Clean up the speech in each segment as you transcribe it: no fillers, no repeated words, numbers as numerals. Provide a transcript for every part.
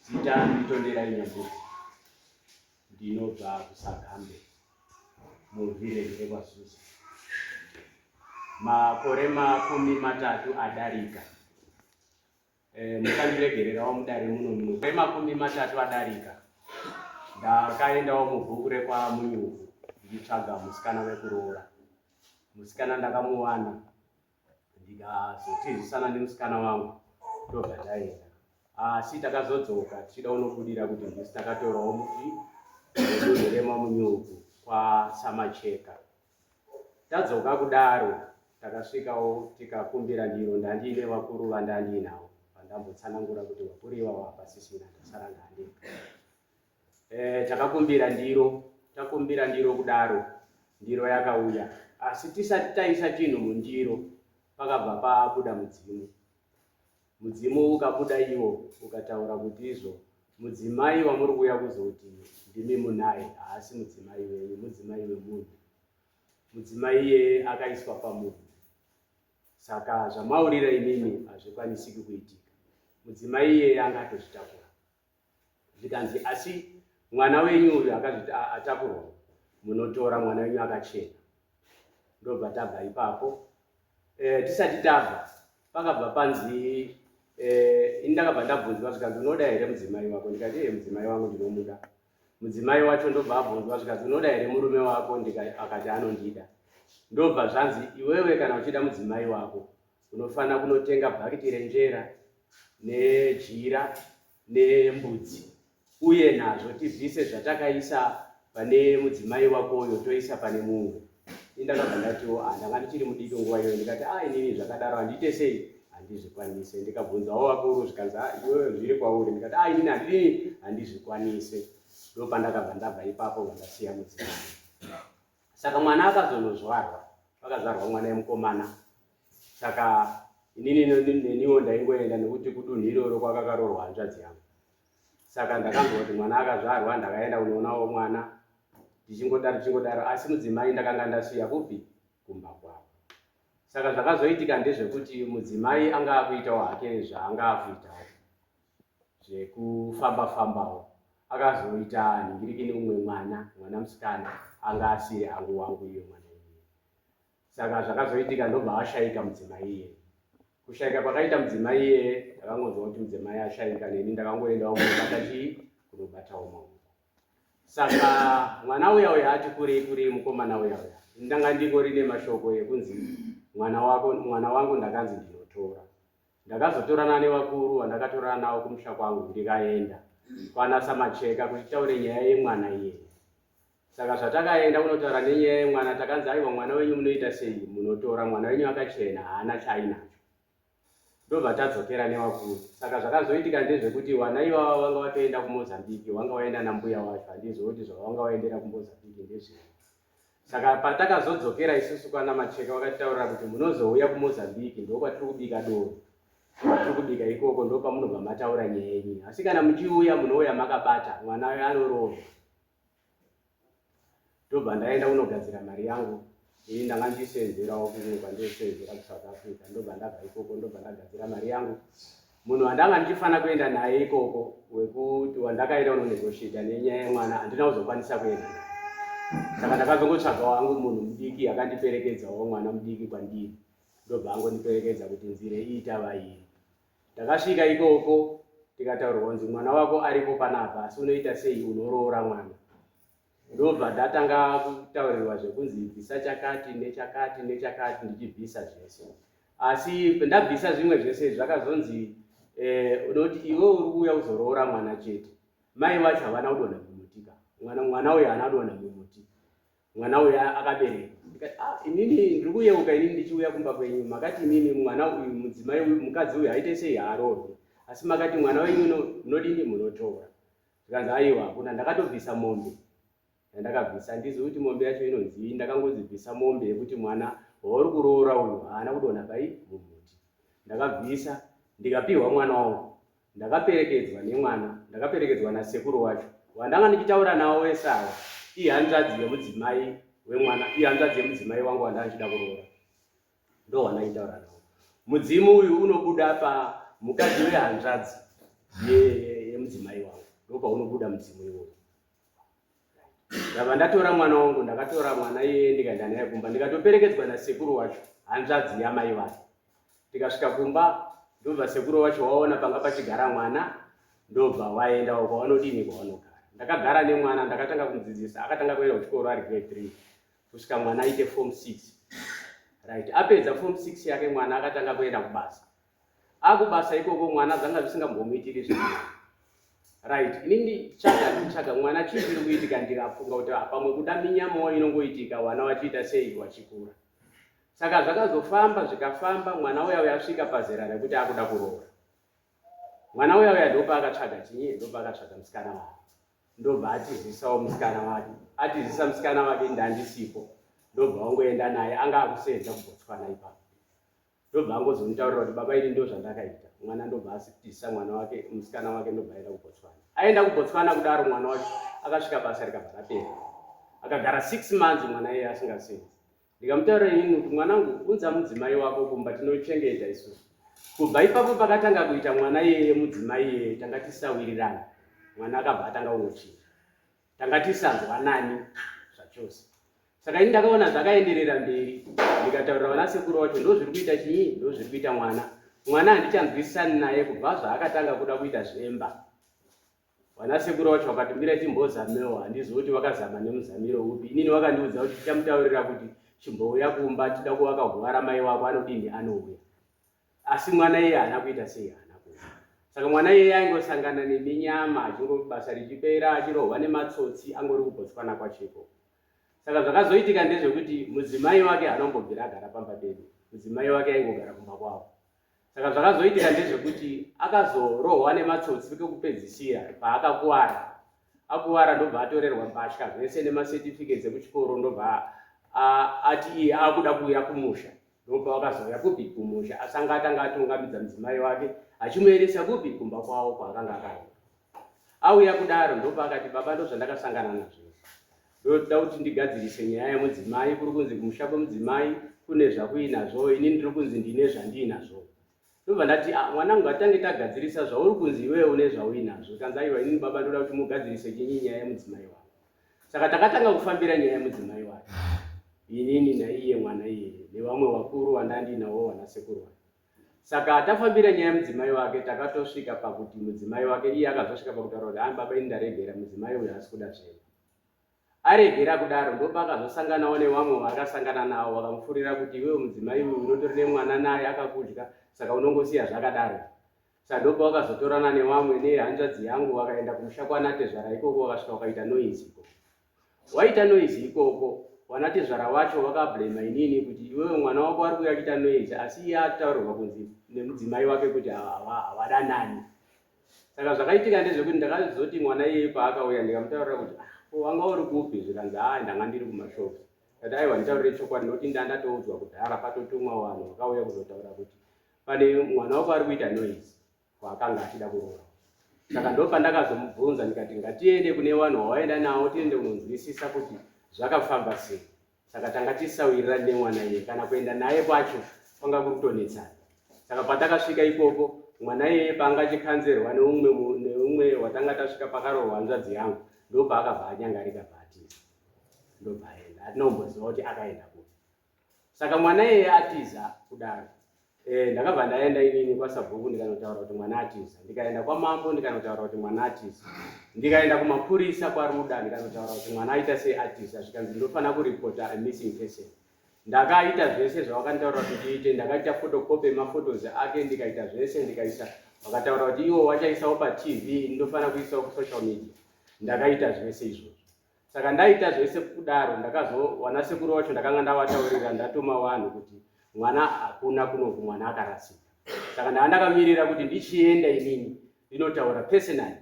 Zita ndiTonderai Nyambudzi, ndinobva kuSagambe muvhireji rekwaZuza. Makore 30 adarika, musandiregererawo mudare muno muno. Makore 30 adarika ndakaendawo mubhuku rekwaMunyuku ndichitsvaga musikana wekuroora. Musikana ndakamuwana ndikazotizisana nemusikana wangu ndobva taenda, asi takazodzoka tichida unobudira kuti ndisi takatorawo muti wedunhu remaMunyuku kwaSamacheka. Tadzoka kudaro takasvikawo tikakumbira ndiro. Ndandiine vakuru vandandiinawo vandambotsanangura kuti vakuru ivavo hapasisina, ndasara ndandega. Takakumbira ndiro, takumbira ndiro kudaro ndiro yakauya, asi tisati taisa chinhu mundiro pakabva pabuda mudzimu. Mudzimu ukabuda iwo ukataura kuti izvo mudzimai wamuri kuuya kuzoti ndimi munaye haasi mudzimai wenyu, mudzimai wemunhu. Mudzimai iyeye akaiswa pamunhu, saka zvamaurira imimi hazvikwanisiki kuitika. Mudzimai iyeye anga atozvitakura. Zvikanzi asi mwana wenyu uyu akazviti atakurwa, munotora mwana wenyu akachena. Ndobva tabva ipapo. Tisati tabva pakabva panzi ini ndakabva ndabvunzwa zvikanzi unoda here mudzimai wako? Ndikati ee, mudzimai wangu ndinomuda. Mudzimai wacho ndobva abvunzwa zvikanzi unoda here murume wako? Akati anondida. Ndobva zvanzi iwewe kana uchida mudzimai wako unofanira kunotenga bhakiti renjera nejira nembudzi uye nazvo, tibvise zvatakaisa pane mudzimai wako uyo toisa pane mumwe. Ini ndakabva ndatiwo ah, ndanga ndichiri mudiki nguva iyoyo, ndikati ah, inini zvakadaro handiite sei, handizvikwanise. Ndikabvunzawo vakuru zvikanzi ah, iwewe zviri kwauri. Ndikati ah, inini handidini, handizvikwanise. Ndopandakabva ndabva ipapo vandasiya mudzimai. Saka mwana akazonozvarwa, pakazvarwa mwana yemukomana. Saka inini neniwo ndaingoenda nekuti kudunhu iroro kwakakarorwa hanzvadzi yangu. Saka ndakanzwa kuti mwana akazvarwa, ndakaenda kunoonawo mwana, tichingodaro tichingodaro, asi mudzimai ndakanga ndasiya kupi? Kumba kwavo. Saka zvakazoitika ndezvekuti mudzimai anga akuitawo hake zvaanga akuitawo zvekufamba fambawo, akazoita nhingirikini umwe mwana, mwana musikana anga asiri hangu wangu iye mwana iye. Saka zvakazoitika ndobva ashaika mudzimai iye. Kushaika kwakaita mudzimai iye, ndakangonzwa kuti mudzimai ashaika, neni ndakangoendawo kunobata chii, kunobatawo maoko. Saka mwana uya uya ati kurei kurei, mukomana uya uya, ndanga ndingori nemashoko ekunzi mwana wako, mwana wangu ndakanzi ndinotora. Ndakazotorana nevakuru vandakatorana navo kumusha kwangu ndikaenda kwana Samacheka kuti titaure nyaya yemwana iyeye. Saka zvatakaenda kunotaura nenyaya yemwana, takanzi aiwa, mwana wenyu munoita sei, munotora mwana wenyu akachena, haana chaainacho. Ndobva tadzokera nevakuru. Saka zvakazoitika ndezvekuti vana ivava vanga vatoenda kuMozambique, vanga vaenda nambuya wacho, handizivi kuti zvavanga vaendera kuMozambique ndezvei. Saka patakazodzokera isusu kwana Macheka vakatitaurira kuti munozouya kuMozambique, ndokwatiri kubika doro, kwatiri kubika ikoko ndopamunobva mataura nyaya yenyu, asi kana muchiuya munouya makabata mwana anoroorwa. Ndobva ndaenda kunogadzira mari yangu. Ini ndanga ndichisenzerawo kumwe kwandisenzera kuSouth Africa, ndobva ndabva ikoko, ndobva ndagadzira mari yangu. Munhu wandanga ndichifanira kuenda naye ikoko wekuti wandakaenda kunonegotiata nenyaya yemwana handina kuzokwanisa kuenda naye. Saka ndakazongotsvagawo hangu munhu mudiki akandiperekedzawo, mwana mudiki kwandiri, ndobva angondiperekedza kuti nzira iyi tava iyi. Ndakasvika ikoko tikataurirwa kunzi mwana wako aripo panapa, asi unoita sei, unoroora mwana. Ndobva ndatanga kutaurirwa zvekunzi bvisa chakati nechakati nechakati, ndichibvisa zvese. Asi ndabvisa zvimwe zvese zvakazonzi unoti iwe uri kuuya kuzoroora mwana chete, mai vacho havana kudonha mumuti ka, mwana uyu haana kudonha mumuti, mwana uyu akaberekwa. Ndikati ah, inini ndiri kuyeuka inini ndichiuya kumba kwenyu makati inini mwana uyu, mudzimai uyu, mukadzi uyu haite sei, haaroorwi, asi makati mwana wenyu munodini, munotora. Zvikanzi aiwa hakuna, ndakatobvisa mombe yandakabvisa, handizivi kuti mombe yacho inonzii, ndakangonzi bvisa mombe yekuti mwana wauri kuroora uyu haana kudonha pai mumuti. Ndakabvisa ndikapiwa mwana wangu, ndakaperekedzwa nemwana, ndakaperekedzwa nasekuru wacho wandanga ndichitaura navo wese ava, ihanzvadzi yemudzimai wemwana, ihanzvadzi yemudzimai wangu wandanga ndichida kuroora, ndo wandaiitaura navo. Mudzimu uyu unobuda pa mukadzi wehanzvadzi. yemudzimai wangu, ndopaunobuda mudzimu iwoyo. Ndabva ndatora mwana wangu, ndakatora mwana iyeye ndikaenda naye kumba, ndikatoperekedzwa nasekuru wacho, hanzvadzi yamai vake. Tikasvika kumba, ndobva sekuru wacho waona panga pachigara mwana, ndobva waendawo kwavanodini, kwavanogara. Ndakagara nemwana, ndakatanga kumudzidzisa, akatanga kuenda kuchikoro ari grade 3 kusvika mwana aite form 6. Right, apedza form 6 yake mwana akatanga kuenda kubasa. Akubasa ikoko mwana zvanga zvisingambomuitiri zvakanaka. Right, ini ndichaga ndichaga mwana chii chiri kuitika, ndikafunga kuti pamwe kuda minyamawo inongoitika vana vachiita sei vachikura. Saka zvakazofamba zvikafamba, mwana uya uya asvika pazera rekuti akuda kuroora. Mwana uya uya ndopaakatsvaga chinyi, ndopaakatsvaga musikana wake, ndobva atizisawo musikana wake. Atizisa musikana wake ndandisipo, ndobva wangoenda naye, anga akusenza kuBotswana ipapo. Ndobva angozonitaurira kuti baba ini ndo zvandakaita mwana, ndobva asitisa mwana wake, musikana wake, ndobva aenda kuBotswana. Aenda kuBotswana kudaro, mwana wacho akasvika basa rikabva rapera, akagara 6 months mwana iye asingasenzi. Ndikamutaurira inini kuti mwanangu, unza mudzimai wako kumba, tinochengeta isusu. Kubva ipapo pakatanga kuita mwana iyeye mudzimai iyeye, tanga tisawirirana. Mwana akabva atanga kungochinja, tanga tisanzwanani zvachose. Saka ini ndakaona zvakaenderera mberi, ndikataurira vana sekuru vacho, ndo zviri kuita chii, ndo zviri kuita mwana. Mwana handichanzwisisani naye kubva zvaakatanga kuda kuita zvemba. Vana sekuru vacho vakati mira timbozamewo, handizivi kuti vakazama nemuzamiro upi. Inini vakandiudza kuti tichamutaurira kuti chimbouya kumba, tida kuvaka guva ramai wako, anodini, anouya. Asi mwana iye haana kuita sei, haana kuuya. Saka mwana iyeye aingosangana neminyama, achingo basa richipera achirohwa nematsotsi, angori kuBotswana kwacho ikoko. Saka zvakazoitika ndezvekuti mudzimai wake haana kumbobvira agara pamba pedu, mudzimai wake aingogara kumba kwavo. Saka zvakazoitika ndezvekuti akazorohwa nematsotsi kekupedzisira paakakuwara. Akuwara ndobva atorerwa mbatya zvese nemacertificates ekuchikoro, ndobva ati iye akuda kuuya kumusha. Ndobva wakazouya kupi, kumusha, asi anga atanga atungamidza mudzimai wake achimuendesa kupi, kumba kwavo kwaakanga akaenda. Auya kudaro ndopa akati baba, ndozvandakasangana nazvo, ndoda kuti ndigadzirise nyaya yemudzimai. Kuri kunzi kumusha kwemudzimai kune zvakuinazvo, ini ndiri kunzi ndine zvandiinazvo. Ndobva ndati ah, mwanangu, atange tagadzirisa zvauri kunzi iwewe une zvauinazvo. Kanzi aiwa, inini baba ndoda kuti mugadzirise chinyi, nyaya yemudzimai wangu. Saka takatanga kufambira nyaya yemudzimai wake, inini naiye mwana iyeye nevamwe vakuru vandandinawo, vanasekuru vake. Saka tafambira nyaya yemudzimai wake, takatosvika pakuti mudzimai wake iye akazosvika pakutaura kuti ah, baba ini ndaregera, mudzimai uyu haasi kuda zvemba. Aregera kudaro ndopaakazosanganawo nevamwe vaakasangana navo, vakamufurira kuti iwewe mudzimai uyu unotori nemwana naye akakudya, saka unongosiya zvakadaro. Saka ndopavakazotorana nevamwe nehanzvadzi yangu, vakaenda kumusha kwanatezvara ikoko, vakasvika vakaita noise ikoko. Waita noise ikoko, vanatezvara vacho vakablema inini kuti iwewe mwana wako ari kuuya achiita noise, asi iye ataurirwa kunzi nemudzimai wake kuti havadanani. Saka zvakaitika ndezvekuti ndakazoti mwana iyeye paakauya ndikamutaurira kuti ah, ko wanga uri kupi? Zvikanzi haa, ndanga ndiri kumashops. Ndati aiwa, nditaurire chokwadi nokuti ndandatoudzwa kudhara, patotumwa vanhu vakauya kuzotaura kuti pane mwana wako ari kuita noise kwaakanga achida kuroora. Saka ndopandakazomubvunza ndikati ngatiende kune vanhu vawaenda navo, tiende kunonzwisisa kuti zvakafamba sei. Saka tanga tisawirirani nemwana iye, kana kuenda naye kwacho kwanga kuri kutonetsana. Saka patakasvika ikoko, mwana iyeye paanga achikanzerwa neumwe neumwe watanga tasvika pakarohwa hanzvadzi yangu, ndopaakabva anyangarika, bvaatiza, ndobva aenda. Hatina kumboziva kuti akaenda kupi. Saka mwana iyeye atiza kudaro, ndakabva ndaenda inini kwasabhuku ndikanotaura kuti mwana atiza, ndikaenda kwamambo ndikanotaura kuti mwana atiza, ndikaenda kumapurisa kwaRuda ndikanotaura kuti mwana aita sei, atiza. Zvikanzi ndinofanira kuripota a missing person. Ndakaita zvese zvavakanditaurira kuti ndiite, ndakaita photocopy emaphotos ake, ndikaita zvese, ndikaisa. Vakataura kuti iwo wachaisawo paTV, ndinofanira kuisawo kusocial media. Ndakaita zvese izvozvo. Saka ndaita zvese kudaro, ndakazowana sekuru wacho ndakanga ndavataurira, ndatuma vanhu kuti mwana hakuna kunoku, mwana akarasika. Saka ndanga ndakamirira kuti ndichienda inini ndinotaura personally.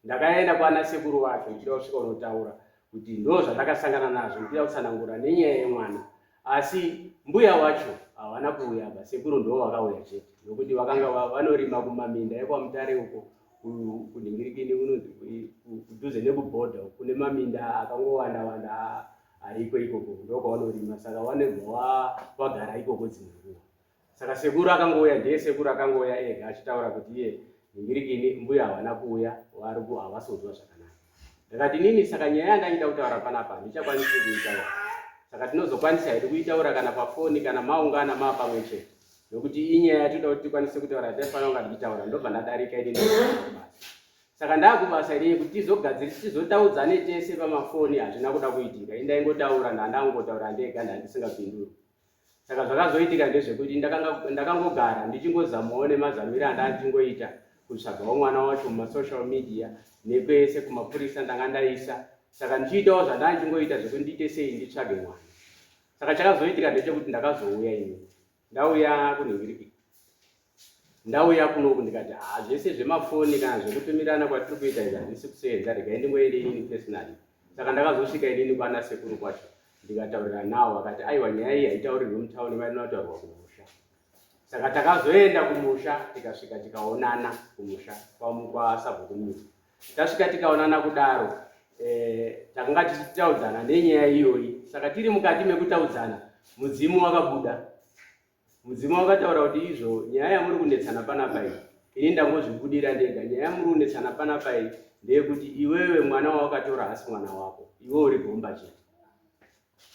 Ndakaenda kwana sekuru wacho ndichida kusvika unotaura kuti ndo zvandakasangana nazvo, ndichida kutsanangura nenyaya yemwana. Asi mbuya wacho havana kuuya ba, sekuru ndo vakauya chete, nokuti vakanga vanorima kumaminda ekwaMutare uko kunhingirikini unonzi kudhuze nekubhodha kune maminda akangowanda wanda ariko ikoko, ndokwavanorima. Saka vanobva vagara ikoko dzimwe nguva. Saka sekuru akangouya, ndiye sekuru akangouya ega achitaura kuti iye Nhingirikini mbuya havana kuuya vari ku havasi kunzwa zvakanaka. Ndakati inini saka nyaya yandaida kutaura panapa handichakwanisi kuitaura. Saka tinozokwanisa hedu kuitaura kana pafoni kana maungana maa pamwe chete. Nokuti inyaya yatinoda kuti tikwanise kutaura taifanira kunga tichitaura ndobva ndadarika inini basa. Saka ndakubasa inini kuti tizogadzirisa tizotaudzane tese pamafoni hazvina kuda kuitika. Ini ndaingotaura ndandangotaura ndega ndandisingapinduri. Saka zvakazoitika ndezvekuti ndakangogara ndichingozamawo nemazamiro andandichingoita kutsvagawo mwana wacho mumasocial media nekwese kumapurisa ndanga ndaisa saka ndichiitawo zvandandichingoita zvekuti ndiite sei nditsvage mwana. Saka chakazoitika ndechekuti ndakazouya ini ndauya kunhingiriki Ndauya kunoku ndikati haa zvese zvemafoni kana zvekutumirana kwatiri kuita izvi hazvisi kuseenza regai ndingoende inini personally. Saka ndakazosvika inini kwana sekuru kwacho ndikataurira nawo vakati aiwa nyaya iyi haitaurirwi mutown vainotaurwa kumusha. Saka takazoenda kumusha tikasvika tikaonana kumusha kwasabhuku Munyika. Tasvika tikaonana kudaro eh, takanga tichitaudzana nenyaya iyoyi. Saka tiri mukati mekutaudzana mudzimu wakabuda Mudzimu wakataura kuti izvo nyaya yamuri kunetsana panapa iyi ini ndangozvibudira ndega nyaya yamuri kunetsana panapa iyi ndeyekuti iwewe mwana wawakatora hasi mwana wako iwe uri gomba chete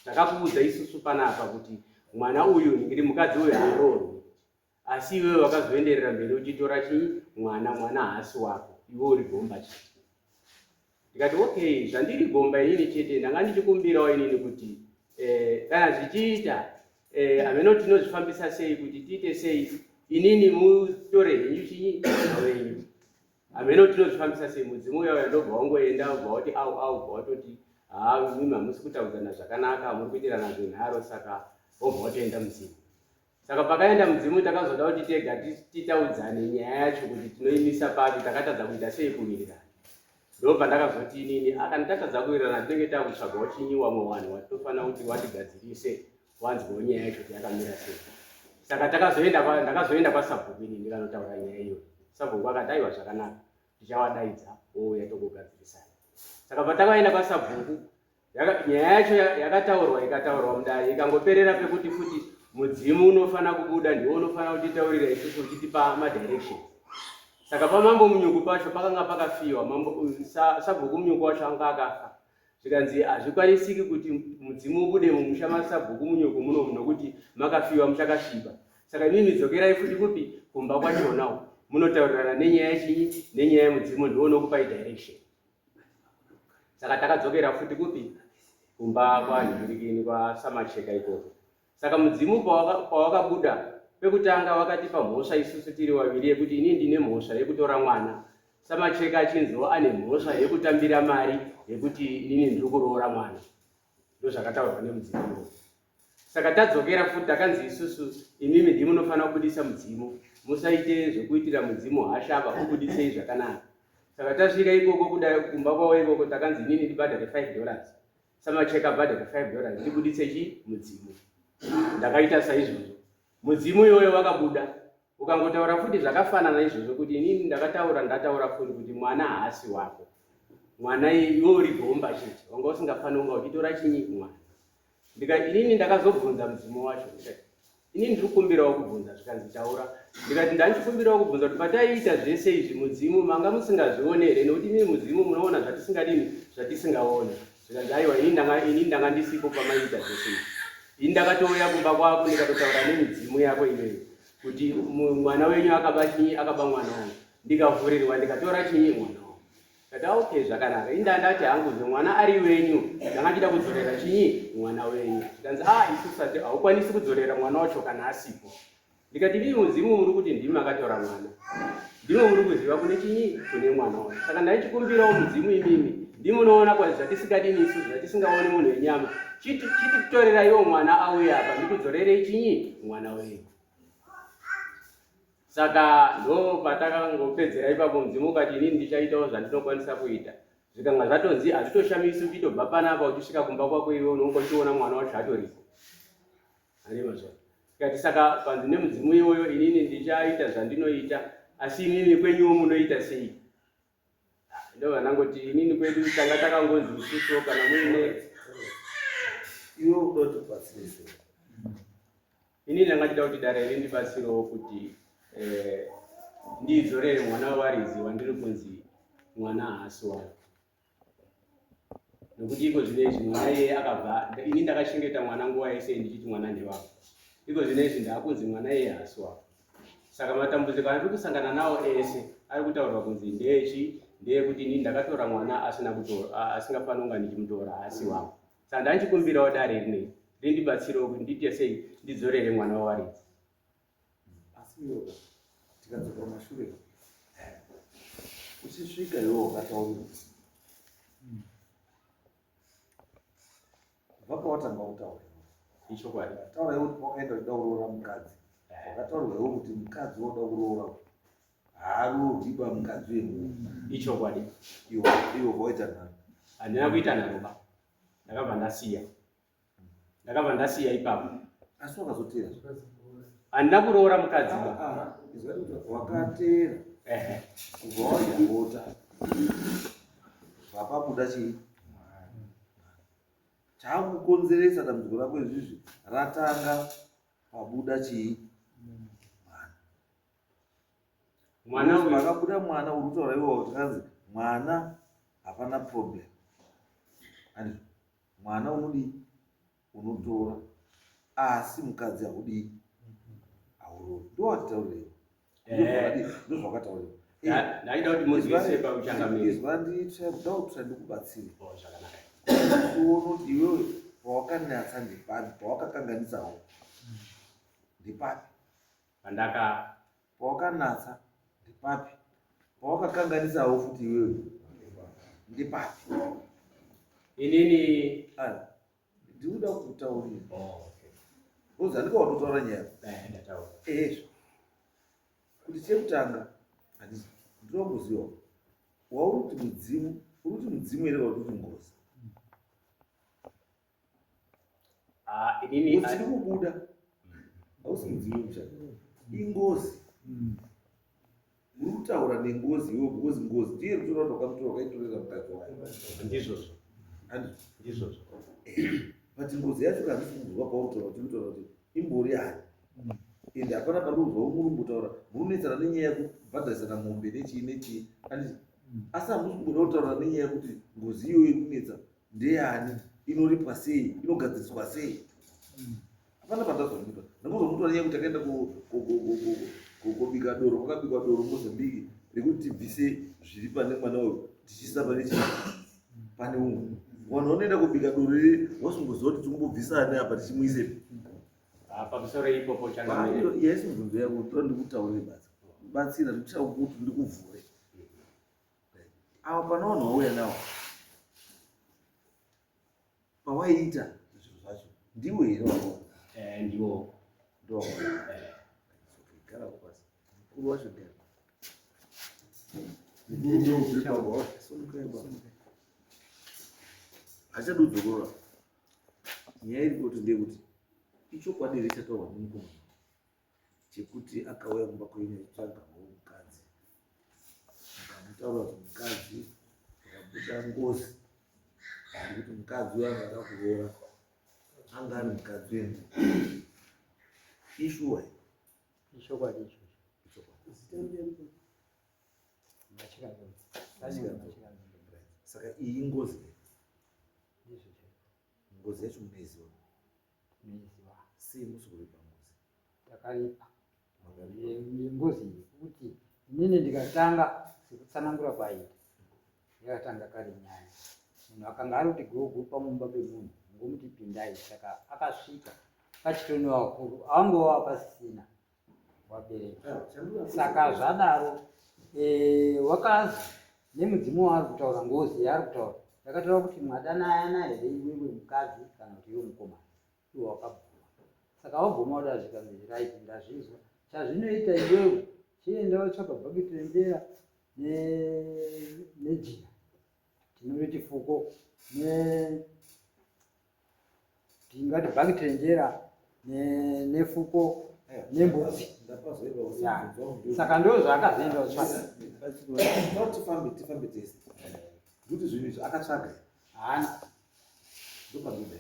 takakuudza isusu panapa kuti mwana uyu ndiri mukadzi uyu haaroorwi asi iwewe wakazoenderera mberi uchitora chii mwana mwana haasi wako iwe uri gomba chete Ndikati okay zvandiri gomba inini chete ndanga ndichikumbirawo inini kuti eh, kana zvichiita eh, hameno tinozvifambisa sei kuti tiite sei inini mutore henyu chinyi wenyu hameno tinozvifambisa sei mudzimu uya uya ndobva wangoenda ubva wati au au ubva watoti haa mimi hamusi kutaudzana zvakanaka muri kuitirana zvenharo saka wobva watoenda mudzimu Saka pakaenda mudzimu takazoda kuti tega titaudzane nyaya yacho kuti tinoimisa papi takatadza kuita sei kuwirirana. Ndobva ndakazoti inini akani tatadza kuwirirana tinenge takutsvagawo chinyi wamwe wanhu watinofanira kuti watigadzirise wanzwawo nyaya yacho kuti yakamira sei. Saka takazoenda ndakazoenda kwasabhuku inini ndikanotaura nyaya iyoyo. Sabhuku akati aiwa zvakanaka tichawadaidza wouya tokugadzirisai. Saka patakaenda kwasabhuku Nyaya yacho yakataurwa ikataurwa mudare ikangoperera pekuti futi mudzimu unofanira kubuda ndiwo unofanira kutitaurira isusu uchitipa madirection. Saka pamambo Munyuku pacho pakanga pakafiwa mambo sabhuku Munyuku wacho anga akafa zvikanzi hazvikwanisiki kuti mudzimu ubude mumusha masabhuku Munyuku munomu nokuti makafiwa muchakasviba. Saka imimi dzokerai futi kupi kumba kwachona uko munotaurirana nenyaya yechinyi nenyaya yemudzimu ndiwo unokupai direction. Saka takadzokera futi kupi kumba kwanhingirikini kwaSamacheka ikoko. Saka mudzimu pawakabuda pekutanga wakatipa mhosva isusu tiri waviri yekuti ini ndine mhosva yekutora mwana Samacheka achinziwo ane mhosva yekutambira mari yekuti inini ndiri kuroora mwana. Ndozvakataurwa nemudzimu uyu. Saka tadzokera futi takanzi isusu imimi ndimi munofanira kubudisa mudzimu musaite zvekuitira mudzimu hasha apa ubudisei zvakanaka. Saka tasvika ikoko kuda kumba kwavo ikoko takanzi inini ndibhadhare 5 dollars samacheka abhadhare 5 dollars ndibudise chi mudzimu. Ndakaita saizvozvo mudzimu iyoyo wakabuda ukangotaura futi zvakafanana izvozvo kuti inini ndakataura ndataura futi kuti mwana haasi wako mwana iwe uri gomba chete wanga usingafaniri kunga uchitora chinyi mwana Ndikati inini ndakazobvunza mudzimu wacho ndikati inini ndiri kukumbirawo kubvunza zvikanzi taura ndikati ndandichikumbirawo kubvunza kuti pataiita zvese izvi mudzimu manga musingazvione here nekuti imimi mudzimu munoona zvatisingadini zvatisingaone zvikanzi aiwa ini ndanga ini ndanga ndisipo pamaiita zvese izvi ini ndakatouya kumba kwako ndikatotaura nemidzimu yako iyoyo kuti mwana wenyu akaba chinyi akaba mwana wangu ndikavhurirwa ndikatora chinyi mwana wangu Ndati ah, okay zvakanaka. Ini ndandati hangu zve mwana ari wenyu. Ndanga ndichida kudzorera chinyi mwana wenyu. Zvikanzi ah isusu ati haukwanisi kudzorera mwana wacho kana asipo. Ndikati ndimi mudzimu muri kuti ndimi makatora mwana. Ndimi muri kuziva kune chinyi kune mwana wacho. Saka ndaichikumbirawo mudzimu imimi. Ndimi munoona kwa zvatisingadini isusu zvatisingaoni munhu wenyama. Chiti chititorera iwo mwana auye apa ndikudzorerei chinyi mwana wenyu. Saka ndopatakangopedzera ipapo mudzimu ukati inini ndichaitawo zvandinokwanisa kuita. Zvikanga zvatonzi hazvitoshamisi uchitobva panapa uchisvika kumba kwako iwe unonga uchiona mwana wacho atoriko. Ane mazvona. Tikati saka panzi nemudzimu iwoyo inini ndichaita zvandinoita asi inini kwenyuwo munoita sei? Ndovanangoti inini kwedu tanga takangonzi isusu kana muine iwe uda kuti ubatsire sei? Inini ndanga ndida kuti dare rindibatsirewo kuti eh, Ndidzorere mwana wevaridzi wandiri kunzi mwana haasi wangu. Nokuti iko zvino izvi mwana iyeye akabva, ini ndakachengeta mwana nguva yese ndichiti mwana ndewangu. Iko zvino izvi ndaakunzi mwana iyeye haasi wangu. Saka matambudziko andiri kusangana nawo ese ari kutaurwa kunzi ndeechi ndeyekuti ini ndakatora mwana asina kutora asingafaniri kunga ndichimutora haasi wangu. Saka ndanchikumbirawo dare rinei rindibatsirewo kuti ndiite sei ndidzorere mwana wawaridzi. Asi iwe tikadzoka kumashure uchisvika iwe wakataurira kubva pawatanga kutaura ichokwadi taura iwe kuti wakaenda uchida kuroora mukadzi wakataurwa iwe kuti mukadzi wauda kuroora haaroorwi ba mukadzi wemunhu ichokwadi iwe iwe waita nharo handina kuita nharo ba ndakabva ndasiya ndakabva ndasiya ipapo asi wakazoteera handina kuroora mukadzi ba ah, ah, wakateera kubva wadya bota vapabuda chii chakukonzeresa dambudziko rako izvizvi ratanga pabuda chii mwana uyu pakabuda mwana uri kutaura iwe wakuti kanzi mwana hapana problem and mwana unodii unotora asi mukadzi haudii hauroori ndowatitaurirewo eh. ndozvakatauriwa eh. ndaida kuti munzwise pauchangamire izwa nditrai ndikubatsire oh, zvakanaka uone kuti iwewe pawakanatsa ndepapi pawakakanganisawo ndepapi pandaka pawakanatsa ndepapi pawakakanganisawo futi iwewe ndepapi inini ndikuda kutaurira oh, okay. because andika watotaura nyaya eh, ezvo kuti chekutanga handiti ndinoda kuziva wauri kuti mudzimu uri kuti mudzimu here wauri kuti ngozi Ah, inini Ngozi iri kubuda hausi mudzimu wekushata ingozi uri kutaura nengozi iwe because ngozi ndiye iri kutora kuti wakamutora wakaitorera mukadzi wayo ndizvozvo handizvo ndizvozvo but ngozi yacho kana handisi kunzwa pauri kutaura kuti uri kutaura kuti imbori ani ende hapana pari kunzwa muri kumbotaura muri kunetsana nenyaya yekubhadharisana mombe nechii nechii handiti asi hamusi kumboda kutaura nenyaya yekuti ngozi iyoyo iri kunetsa ndeyani inoripwa sei inogadziriswa sei hapana pandazonzwa ndangozomutwa nenyaya yekuti takaenda kobika doro kwakabikwa doro mozambique rekuti tibvise zviri pane mwana uyu tichiisa pane chii pane umwe vanhu vanoenda kobika doro iri vasingoziva kuti tikumbobvisa ani apa tichimuisepi Ah, pamusoro ipopo changamire yaisi mubvunzo yako toda ndikutaurire basa batsira ndikuchava kuti ndikuvhure Ava pana vanhu vauya nawo pawaiita zvinhu zvacho ndiwo here wakaona? Eh, ndiwo. Ndiwo wakaona. Eh. Okay, gara pasi. Mukuru wacho ndiani? Hachadi kudzokorora. Nyaya iri kuti ndeyekuti ichokwadi here chataurwa nemukomana chekuti akauya kumba kwenyu achitsvagawo mukadzi mukamutaura kuti mukadzi akabuda ngozi nekuti mukadzi uyo anga ada kuroora anga ari mukadzi wengu ishuwa ichokwadi ichocho ichokwadi saka iyi ingozi ngozi yacho munoiziva Tinoiziva. Sei musi kuripa ngozi? Takaripa. Ngozi iyi kuti inini ndikatanga sekutsanangura kwaita yakatanga kare nyaya munhu akanga ari kuti gogo pamumba pemunhu ngomuti pindai saka akasvika pachitoni vakuru avangova pasisina vabereki saka zvadaro eh, wakazi nemudzimu waari kutaura ngozi yaari kutaura yakataura kuti mwadanayana here iwewe mukadzi kana kuti iwe mukomana iwe wakabvuma saka wabvuma wada zvikanzi right ndazvizwa chazvinoita iwewe chienda watsvaga bhaketi rembera nejira tinoriti fuko ne tingati bhaketi renjera nefuko nembudzi saka ndo zvaakazoenda kutsvaga tifambe tifambe tese kuti zvinhu izvi akatsvaga haana ndopandoda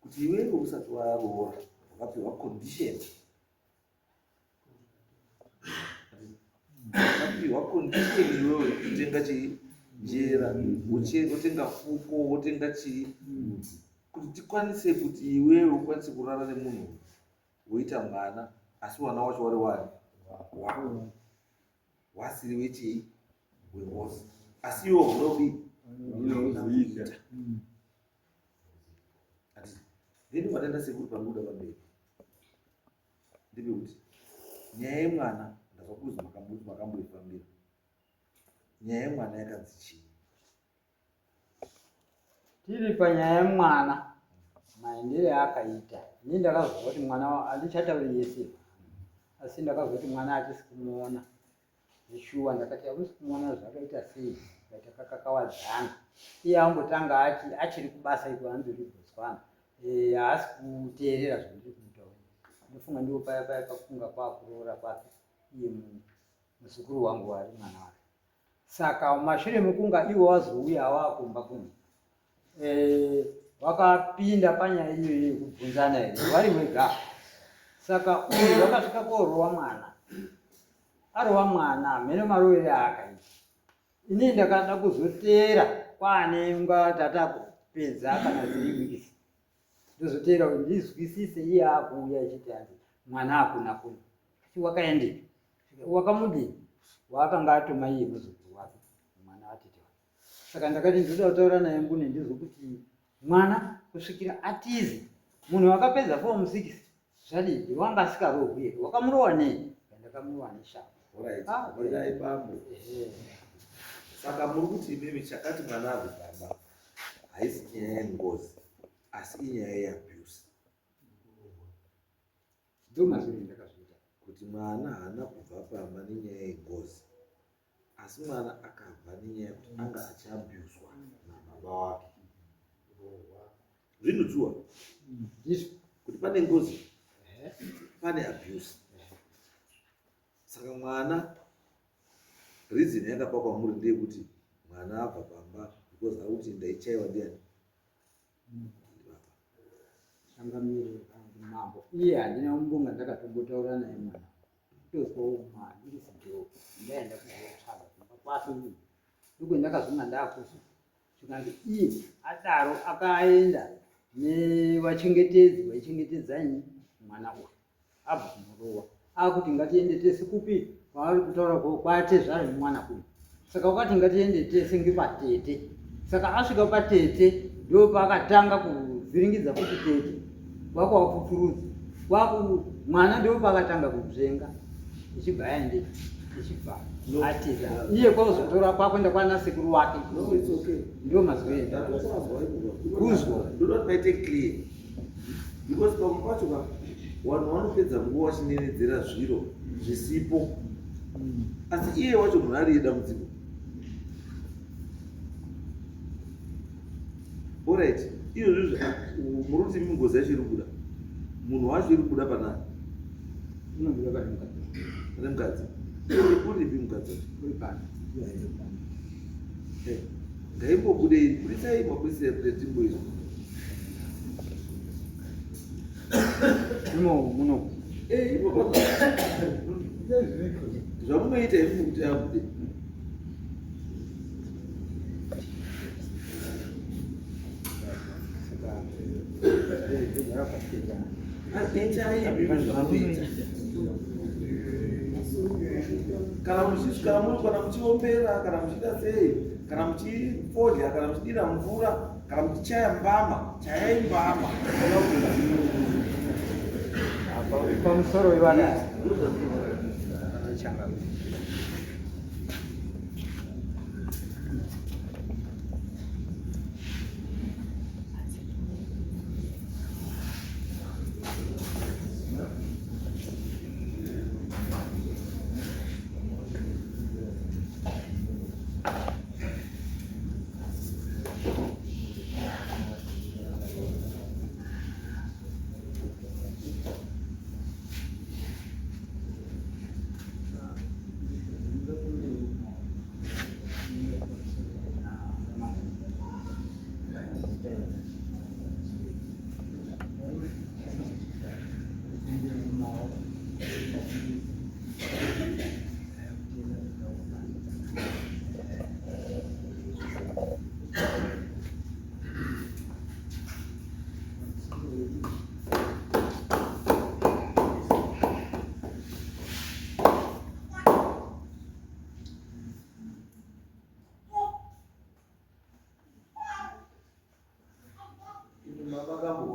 kuti iwewe usati waroora wakapiwa condition Wakapiwa condition iwewe yekutenga chii njera, wotenga fuko, wotenga chii kuti tikwanise kuti iwewe ukwanise kurara nemunhu woita mwana, asi wana wacho wari wani wako wasiri wechii wengozi, asi iwe hauna kudii hauna kuita. Then wataenda sekuru panobuda pamberi ndepekuti nyaya yemwana ndazwa kuzi makambuti makamboifambira nyaya yemwana yakanzi chii? Tiri panyaya yemwana maendere aakaita ini ndakazwa kuti mwana handichatauri yese asi ndakazwa kuti mwana hatisi kumuona Zveshuwa ndakati hamusi kumuona zvakaita sei kaita kakakawadzana iye ambotanga ati achiri kubasa iko hanzi uri Botswana eh, haasi kuteerera zvandiri kumutaurira ndofunga ndiwo paya paya pakufunga kwakuroora kwake iye muzukuru wangu wari mwana wake saka mashure mekunga iwo wazouya wakumba kuno eh, wakapinda panyaya iyoyo yekubvunzana here wari wega saka uyu wakasvika korowa mwana arova mwana hameno marovere aakaita ini ndakada kuzoteera kwaane unga tatakupedza kana three weeks ndozoteera kuti ndizwisise iye akuuya achiti hanzi mwana akuna kuno asi wakaendepi wakamudii waakanga atuma iye muzukuru wake mwana watete wake saka ndakati ndinoda kutaura naye mbune ndizwe kuti mwana kusvikira atize munhu akapedza form six zvadii wanga asikarohwi here wakamurowa nei ndakamurowa neshapu ah, bambo saka muri kuti imimi chakati mwana abve pamba haisi nyaya yengozi asi inyaya yeabuse ndomazviri ndakazviita kuti mwana haana kubva pamba nenyaya yengozi asi mwana akabva nenyaya yekuti anga achiabuswa nababa wake zvinhu ndizvo kuti pane ngozi pane abuse saka mwana reason yakapa kwamuri ndeyekuti mwana abva pamba because ari kuti ndaichaiwa ndiani Changamire mambo iye handina kumbonga ndakatombotaura naye mwana kutozwa mwana iri sido ndaenda kuzotsvaga kumba kwake uyu ndiko ndakazonga ndakuzo zvikanzi iye adaro akaenda nevachengetedzi vaichengetedza mwana uyu abva kumurowa akuti ngatiende tese kupi kwaari kutaura kwatezvara nemwana kuno saka wakati ngatiende tese ngepatete saka asvika patete ndo paakatanga kuvhiringidza futi tete kwakwapupurudza kwaku mwana ndo paakatanga kudzvenga ichibva yaende ichibva atiza iye kwakuzotora kwakuenda kwana sekuru wake ndo mazwi enda kuzwa ndoda kuti paite clear because pamwe pacho ka vanhu vanopedza nguva vachinenedzera zviro zvisipo asi iye wacho munhu ari yedambudziko orit izvozvizvi muri kuti imi ngozi yacho iri kubuda munhu wacho iri kubuda panani pane mukadzi uripi mukadzi wacho uri pano eh, ngaimbobudei budisai mabudisira kuti timboizwa imo muno eh, zvamunoita imi kuti abude kana muchisvika muri kana muchiombera kana muchiita sei kana muchifodya kana muchidira mvura kana muchichaya mbama chayai mbama pamusoro wevana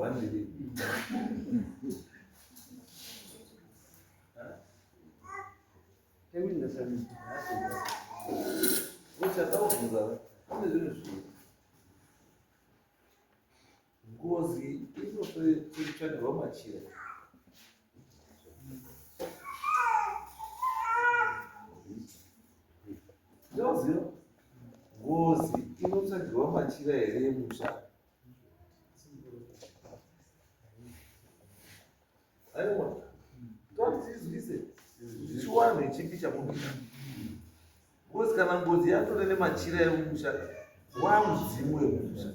Wandiri. Uchataubvunza kune zvinhu zviri ngozi inotsvagirwa machira. Ndauziva ngozi inotsvagirwa machira here yemusha? Aiwa, totizwise chiwanhu chipi chamunoita ngozi kana ngozi yatore nemachira emumusha wamudzimu wemumusha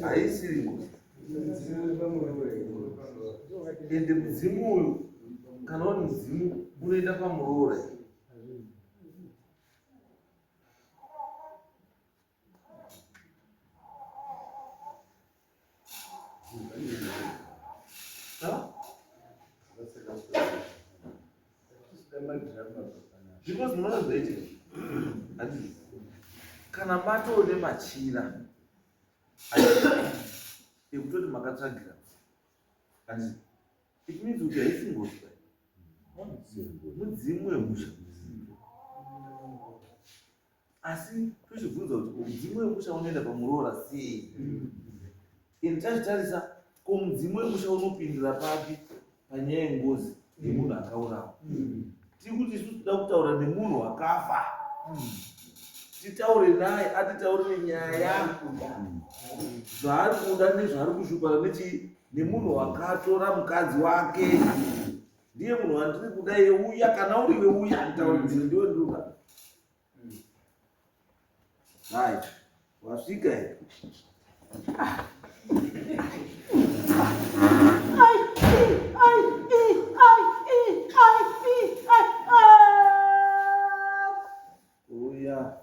haisiri ngozi ende mudzimu uyu kana uri mudzimu unoenda pamuroora. Because munoona zvoitika handiti kana matoo nemachira ekutoti makatsvagira handiti it means kuti haisi ngozi mudzimu wemusha. Asi tochibvunza kuti ko mudzimu wemusha unoenda pamuroora sei? And tazvitarisa, ko mudzimu wemusha unopindira papi panyaya yengozi yemunhu akaurawa? Tiri kuti isusu toda kutaura nemunhu wakafa, titaure naye atitaurire nyaya zvaari kuda nezvaari kushupana nechii nemunhu wakatora mukadzi wake. Ndiye munhu wandiri kuda iye, uya kana uriwe, uya nditaure ndiwe ndiri. Right. Wasvika here? Uya.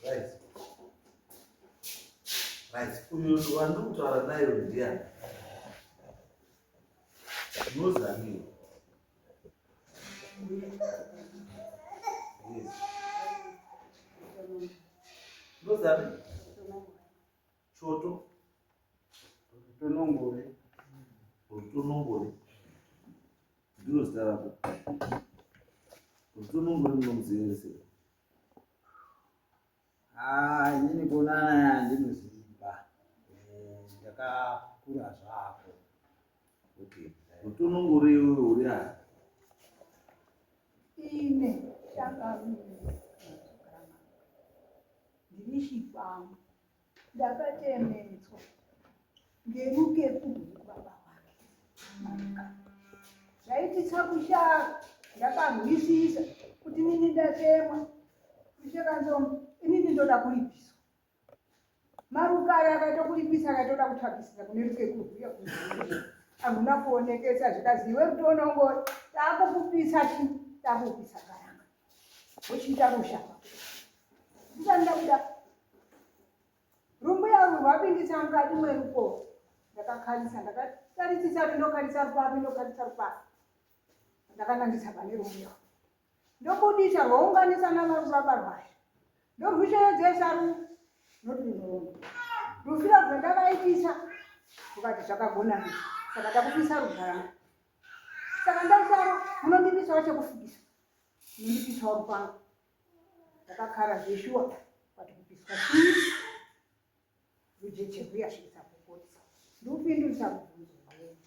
Right. Right. Uyu wandiri kutaura naye ndiani? Unozani? Yes. Unozani? Choto. Rutonongore. Rutonongore. Ndiro zita rako. Rutonongore munomuziva sei? Ah, inini kuonana ndinoziva. Ndakakura zvako. Okay. Rutonongore iwewe uri ani? Ine changamire ndiri chikwambo ndakatemedzwa ngemukekuru baba wake Maruka. Zvaitisa kushaka ndakarwisisa kuti nini ndatemwa kushakanzoma inini ndoda kuripiswa. Marukare akaita kuripisa akatoda kutsvakisisa kune rukekuru kuya hamuna kuonekesa zvikazi iwe rutonongo takukupisa chi takukupisa karanga wochiita rushapa ndisati ndabuda Rumbuya urwu rwapindisa mukati mwerukova. Ndakakarisa, ndakatarisisa kuti ndokarisa rupapi, ndokarisa rupapi. Ndakanangisa pane rumbuya. Ndobudisa rwaunganisa navarubaba rwazvo. Ndorwusheedzesa ru noti runoona. Rufira rwandakaitisa rukati zvakagona saka takupisa rugara. Saka ndasaro munondipisawo chekufukisa. Munondipisawo rupanga. Ndakakara zveshuwa but kupiswa chii rujeche rwuya svitsa kukotsa ndikupindurisa mubvunzo wenyu.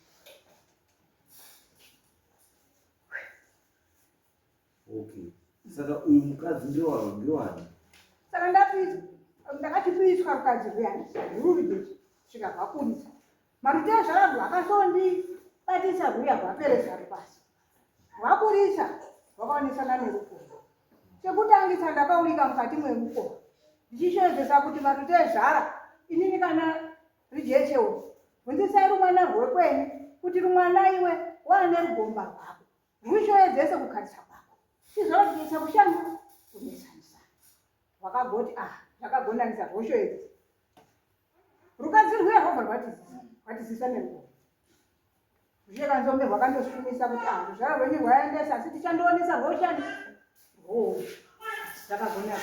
Okay. Saka uyu mukadzi ndewaro ndewani? Saka ndapiswa ndakati kuiswa rukadzi rwuyani rwuri rujeche svika rwakurisa. Marutezvara rwakasondibatisa rwuya rwaperesa rupasi. Rwakurisa rwakaonesana nerukowa. Chekutangisa ndakaurika mukati mwerukowa ndichishoedzesa kuti marutezvara inini kana rijechewo bvunzisai rumwana rwekwenyu kuti rumwana iwe waane rugomba rwako rwushoedzese kukarisa kwako tizorogesa kushanda kunesanisa rwakagoti ah zvakagonanisa rwoshoedzesa rukadzi rwuya rwobva rwatizisa rwatizisa nerukowa Zvikanzombe rwakandosumisa kuti ah ruzvara rwenyu rwaendesa asi tichandoonesa rwoshani rwoo zvakagona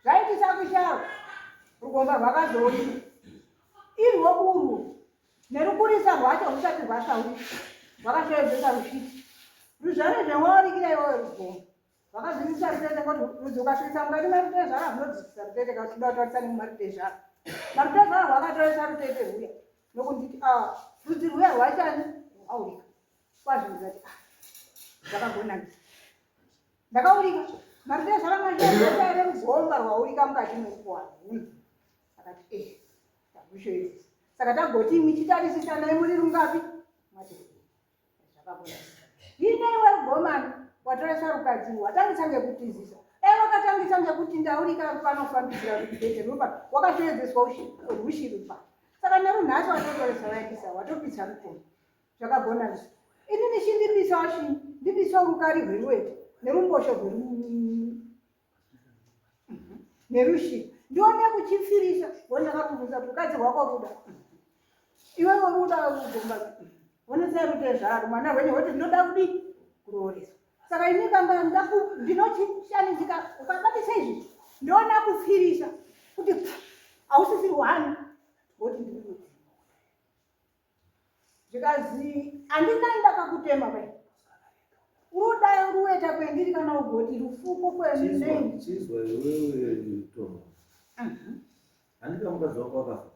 zvaitisa kusharo rugomba rwakazooneka irwo urwu nerukurisa rwacho rusati rwasvauri rwakashoedzesa rushiti ruzvare zvewaurikira iwoyo rugomba Vakadzidzisa rutete ngoti rudzi ukasvitsa mukati marutezvara runodzidzisa rutete kana uchida kutaurisa nemumarutezvara. Marutezvara rwakatoresa rutete rwuya nokunditi ah rudzi rwuya rwachani rwakaurika. Kwazvo ndikati ah zvakagonanisa. Ndakaurika marutezvara mazhezvesa here rugomba rwaurika mukati mekuwa rwuno. Akati eh takushoedzisa. Saka tagoti imwi chitarisisa muri rungapi? Mati Hino iwe rugomani watoresa rukadzi watangisa ngekutizisa dai wakatangisa ngekuti ndaurika panofambisira rubete rupa wakashoedzeswa rwishi rupa saka nerunhasi watotoresa waitisa watopisa rukono zvakagona izvi inini chindipisa shi ndipisa rukari rweruwete nerumbosho rweru nerushiri ndione kuchipfirisa wondakakubvunza kuti ukadzi hwako ruda iwe ruda rugomba wonesai rutezvaro mwana rwenyu hwoti ndinoda kudii kurooresa saka ini kanga ndinochishanidzika ukabatisa izvi ndoona kupfirisa kuti hausisiri hwani woti ndiri kuti Zvikazi handina ndakakutema vai. Unoda ruweta kwendiri kana ugoti rufuko kwendiri. Chizwa iwewe Tomo. Handika mukadzi wako akafa.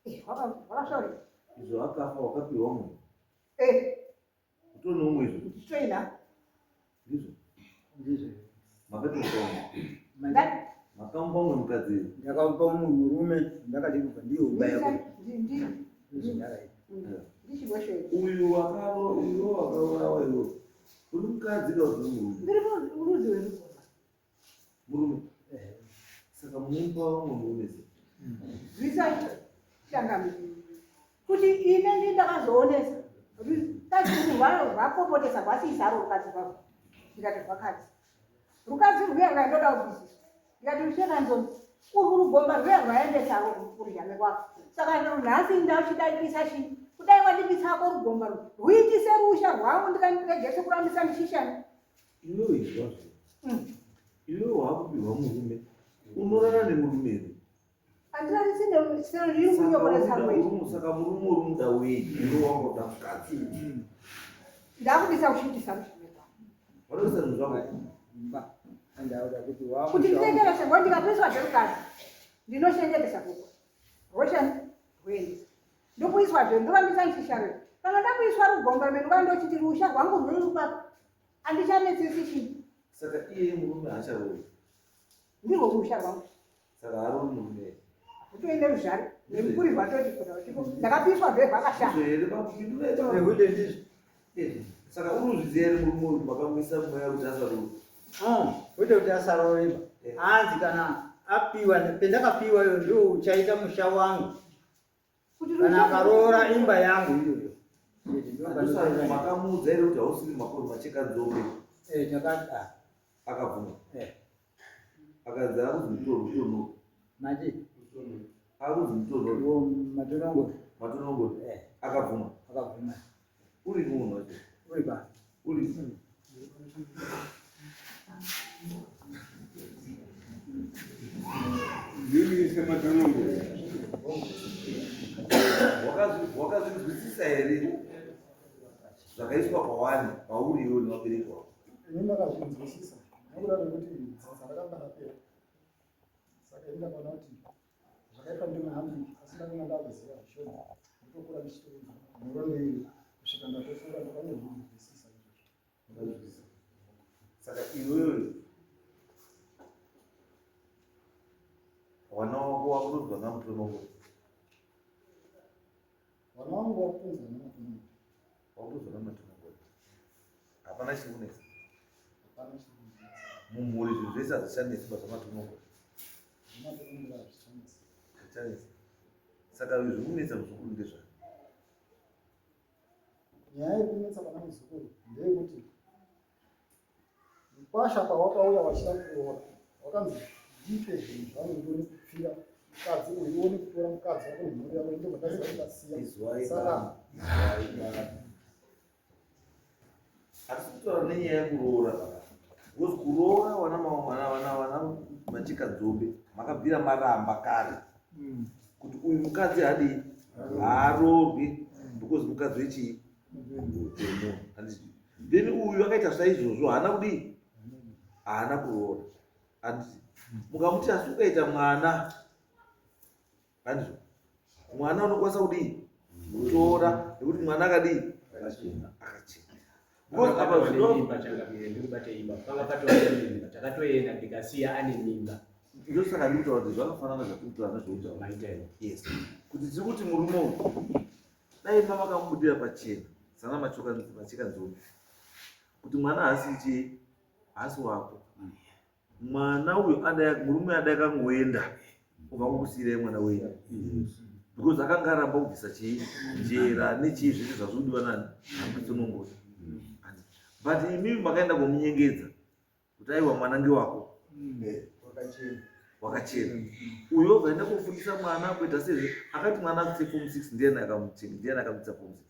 Eh, wakasvauri. Izvo akafa wakapiwa mumwe. Eh. Utori neumwe izvo. Ndichitoina. Ndizvo. Ndizvo. Makatomupa umwe. Makamupa umwe mukadzi. Ndakamupa umwe murume ndakati kubva ndiyo imba yako. Ndizvo ndakaita. Uyu wakaro uyu wakaurawa iwe. Uri mukadzi kana kuti murume? Ndiri rudzi rwerugomba. Murume. Saka munomupa umwe murume sei? Zvisa changamire. Kuti ine ndi ndakazoonesa. Rukadzi rwakopotesa rwasiisaro rukadzi rwako. Ndikati rwakadzi. Rukadzi rwuya rwaindoda kubvisiswa. Ndikati ruchekanzoni. Urwu rugomba rwuya rwaendesarwo kurujame kwako. Saka nhasi ndauchidaikisa chii? Kudai wandibisako rugomba rwu. Rwuitise rusha rwangu ndikandiregese kurambisa ndichishanda. Iwewe izwa zve. Iwewe wakupiwa murume. Unorara nemurume here? Saka murume uri muda wei? Iwe wanga uda mukadzi. Ndakudisa kuchiitisa Watoisa zvinhu zvako. Kuti nditengere shengo ndikapiswa zverukadzi ndinoshengetesa kuko. Roshan rwuendesa. Ndokuiswa zve ndorambisa ndichisharira. Kana ndakuiswa rugomba rumene rwandochiti rusha rwangu rwuri rupapa. Andichanetsesi chinhu. Saka iye murume haacharoori. Ndirwo rusha rwangu. Saka haroori murume. Kutoende ruzhari nekukurirwa toti kuda kuti ndakapiswa zve zvakashata. Ndizvo here pakupindura ita. Nekuti ndizvo. Saka uri kuzviziva here murume uyu makamuisa mweya kuti asaroore? Oh, kwete kuti asaroore ba. Hanzi kana apiwa pendakapiwa iyo ndio uchaita musha wangu. Kana akaroora imba yangu iyoyo. Makamuudza here kuti hausiri makoro macheka nzombe? Eh, takati ah. Akabvuma. Eh. Akanzi akuzi mutorwa mutongo. Mati. Akuzi mutongo. Matonongo. Matonongo. Eh. Akabvuma. Akabvuma. Uri munhu wacho. Uri pa. Uri. Wakazvinzwisisa here zvakaiswa pawani pauri iwe nevabereki wako? Ini ndakazvinzwisisa nekuda kwekuti dzinza rakanga rapera saka ini ndakaona kuti zvakaipa ndimahambiki asi ndakanga ndakuziva zvishoma ndotokura ndichitounza nhoroondo iyi kusvika ndatokura ndakanyazvinzwisisa izvozvo. Saka iwewe wana wako wakutodzwa namutonongo. Ndakunzwa namatungo. Wakunzwa namatungo. Hapana chiri kunetsa. Hapana chiri kunetsa. Mumhuri zvinhu zvese hazvichanetsi ba zvamatungo. Zvamatungo hazvichanetsi. Hazvichanetsi. Saka zviri kunetsa muzukuru ndezvani? Nyaya iri kunetsa pana muzukuru ndeyekuti Mukwasha pawakauya wachida kuroora wakanzi ndipe zvinhu zvangu ndione kupfira mukadzi uyu uone kutora mukadzi wako nemhuri yako ndobva ndaziva kuti ndasiya saka hatisi kutaura nenyaya yekuroora because kuroora wana wana wana wana machikadzombe makabvira maramba kare hmm. kuti uyu mukadzi hadii haaroorwi because mukadzi wechii wemunhu Then uyu akaita saizvozvo haana kudii? Haana kuroora. Handiti mukamuti asi ukaita mwana handizvo mwana unokwanisa kudii kutora nekuti mwana akadii akachena because apa zvino ndikubate imba panga patova nemimba takatoenda ndikasiya ane mimba ndosaka ndikutaura kuti zvakafanana zvatiri kutaura nezveutaura yes kuti tiri kuti murume uyu Dai mavakamubudira pachena sana machikanzombe kuti mwana haasi chii haasi wako mwana uyu adai murume adai akangoenda ubva kukusiirai mwana wenyu because akanga aramba kubvisa chii njera nechii zvese zvazviri kudiwa nani akutsonongora but imimi makaenda komunyengedza kuti aiwa mwana ngewako eh, wakachena uyo obva aenda kofundisa mwana kuita sezve akati mwana akutse form six ndiyani akamuchenga ndiyani akamutsa form six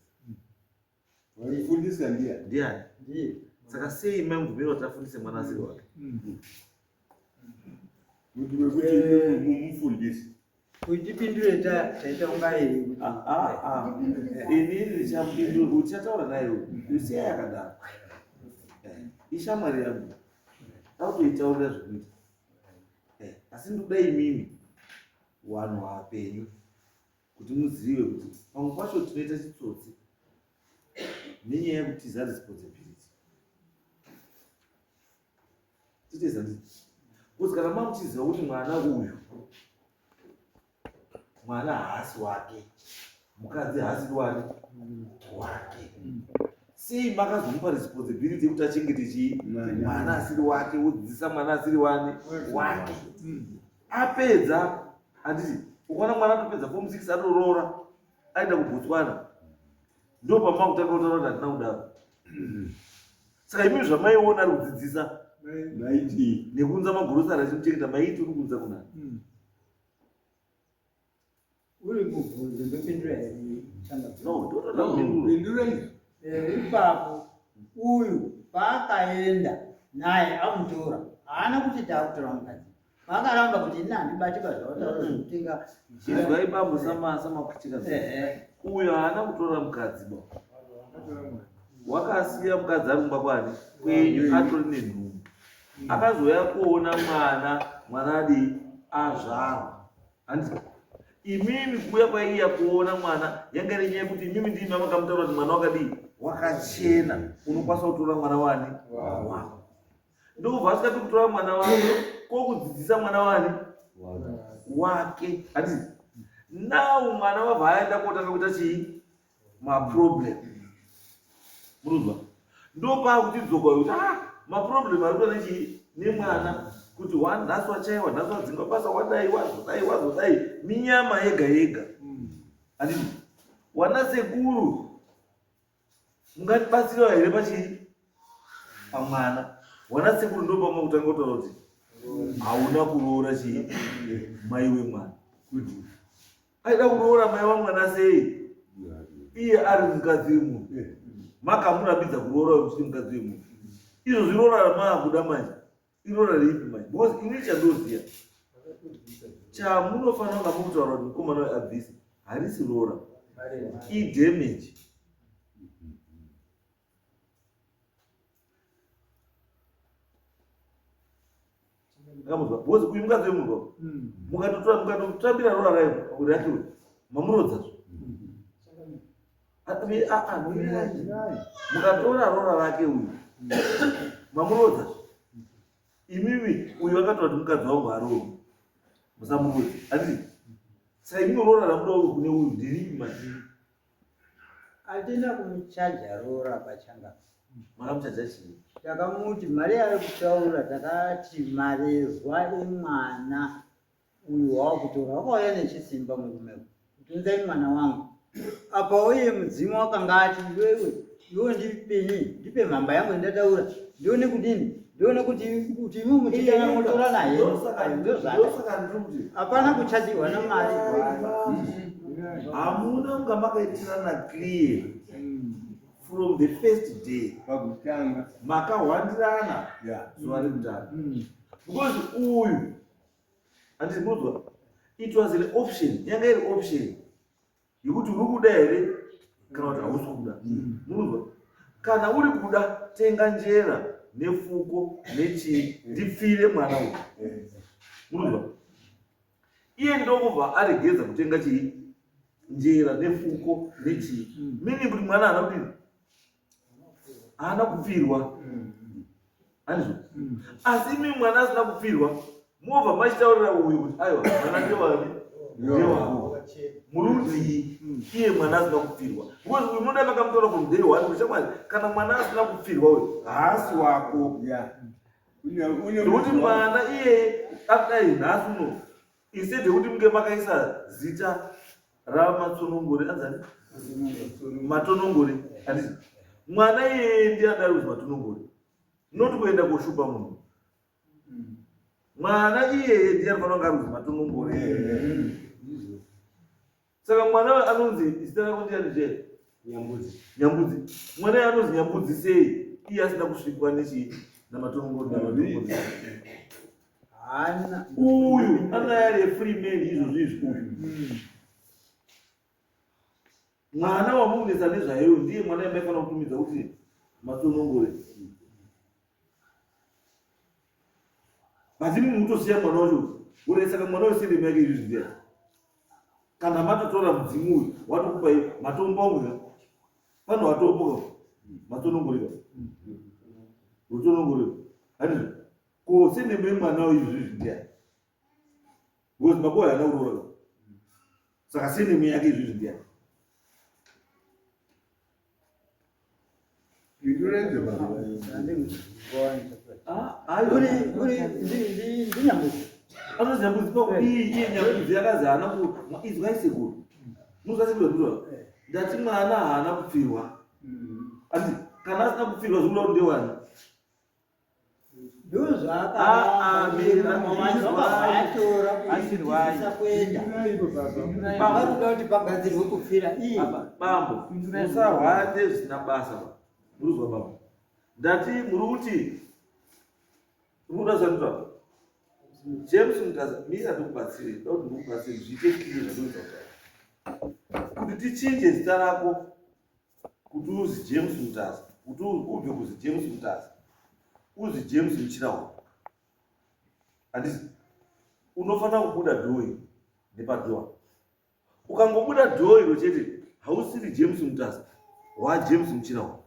vaifundisa ndiyani ndiyani saka sei mai mubvumira kuti afundise mwana asiri wake kuti wekuti eh. mumufundisi Uchipindure taita kunga here kuti ah, ah, ah. Inini ndichapindura uchataura naye usiya yakadaro. Eh, ishamwari yangu. Takutoitaurira zvekuita. Eh, asi ndikuda imimi vanhu vapenyu kuti muzive kuti pamwe pacho tinoita chitsotsi nenyaya yekutiza responsibility. Titeza ndizvo. Because kana mamuchiziva kuti mwana uyu mwana haasi wake, mukadzi haasi wani wake. Sei makazomupa responsibility yekuti achengete chii mwana asiri wake, wodzidzisa mwana asiri wani wake. Apedza handiti ukaona mwana atopedza form 6 atoroora aenda kuBotswana ndopamakutanga kutaura kuti handina kudaro saka imi zvamaiona ari kudzidzisa maiti nekuunza magurosari achimuchengeta maiti uri kuunza kuna hmm. uri mubvunzo ndopindura here no ndotoda eh, ipapo uyu paakaenda naye amutora haana kuti taakutora mukadzi Vakaramba kuti ini handibati pazvavataura mm. zvekutenga. Izwai bambo samakutika. Uyo haana kutora mukadzi ba. Wakasiya mukadzi ari kumba kwani kwenyu atori nenhumbu. Mm. Akazouya kuona mwana, mwana adii azvarwa. Handiti imimi kuuya kwaiya kuona mwana yanga iri nyaya yekuti imimi ndimi makamutaura kuti mwana wakadii wakachena unokwanisa kutora mwana wani wako ndokubva asikati kutora mwana wake kokudzidzisa mwana wani wake handiti now mwana wabva aenda kotanga kuita chii maproblem murunzwa ndopakuchidzoka kuti ah maproblem ari kuita nechii nemwana kuti one nhasi wachaiwa nhasi wadzingwa basa wadai wazodai wazodai minyama yega yega handiti wana sekuru Mungatibatsirawo here pachii pamwana wana sekuru ndo pamwe kutanga kutaura kuti hauna kuroora chii mai wemwana kuti aida kuroora mai wamwana sei iye ari mukadzi wemunhu makamurambidza kuroora wekuti mukadzi wemunhu izvo zviroora ramaakuda manje Irora ripi manje? Because ini chandoziva chamunofanira kunga mukutaura kuti mukomana uyu abvise harisi rora, idamage. Akamuzwa because uyu mukadzi wemunhu hmm. mukatotora mukatotambira rora rayo rake uyu mamurodza zve mukatora rora rake uyu mamurodza imimi uyu akatora kuti mukadzi wangu aroorwe musamurodza handiti saka imimi rora ramuda uyu kune uyu ndiripi matiri Hatina kumuchaja roora pachanga. Makamuchaja chii? Takamuti mari yaari kutaura takati marezwa emwana uyu wawakutora wakauya nechisimba murume uyu kuti unzai mwana wangu. Apa uye mudzimu wakanga ati iwewe iwe ndipeni ndipe mhamba yangu yandataura ndione kudini ndione kuti kuti imwe muchitana motorana here ndozvaka hapana kuchajiwa namari hamuna kunga makaitirana clear from the first day pakutanga makahwandirana zuva rekutanga because uyu handiti munozwa it was an option yanga iri option yekuti uri kuda here kana kuti hausi kuda mm. munozwa kana uri kuda tenga njera nefuko nechii ndipfire mwana uyu munozwa iye ndokubva aregedza kutenga chii njera nefuko nechii mm. meaning kuti mwana haana kudini haana kupfirwa handizvo mm. asi imi mwana asina kupfirwa mobva machitaurira uyu kuti aiwa mwana ndewani ndewako muri kutii mm. iye mwana asina kupfirwa because uyu munoda makamutora from day one kuti shamwari kana mwana asina kupfirwa uyu haasi wako nekuti mwana iyeye akudai nhasi uno instead yekuti munge makaisa zita ramatsonongore anzani matonongore handiti mwana iyeye ndiye adari kuzi matonongore not kuenda koshupa munhu mwana iyeye ndiye anofanira kunge ari kuzi matonongore saka mwana anonzi zita rako ndiyani zve nyambudzi nyambudzi mwana iye anonzi nyambudzi sei iye asina kusvikwa nechii namatonongore namatonongore Haana. Uyu anaya ari free man izvozvo izvi uyu. Mm. Mwana wamunetsa nezvayo ndiye mwana yamaifanira kutumidza kuti matonongore. But imi mutosiya mwana wacho uri saka mwana wese ndeme yake izvizvi ndiye. Kana matotora mudzimu uyu watokupai matombo angu ya. Pano watombo matonongore. Rutonongore. Handizvo. Ko surname yemwana uyu izvizvi ndiyani? Because baba uyu haana kuroora. Saka surname yake izvizvi ndiyani? Anonzi Nyambudzi pakudii iye Nyambudzi yakazi haana ku izwai sekuru. Munozwa sekuru zvandinotaura? Ndati mwana haana kupfirwa. Ati kana asina kupfirwa zvinoda kuti ndewani? Ndozvaakatora kuti pagadzirwe kupfira iyi. Bambo, musahwande zvisina basa ba. Murikuzwa bambo? Ndati muri kuti muri kuda zvanditora. James Mutasa, mira ndikubatsire, ndoda kuti ndikubatsire zviite clear zvandinoita kutaura. Kuti tichinje zita rako kuti uzi James Mutasa, kuti ubve kuzi James Mutasa, uzi James Muchirawa. Handisi unofanira kubuda dhoi nepadhoa. Ukangobuda dhoo iro chete hausiri James Mutasa, waJames Muchirawa.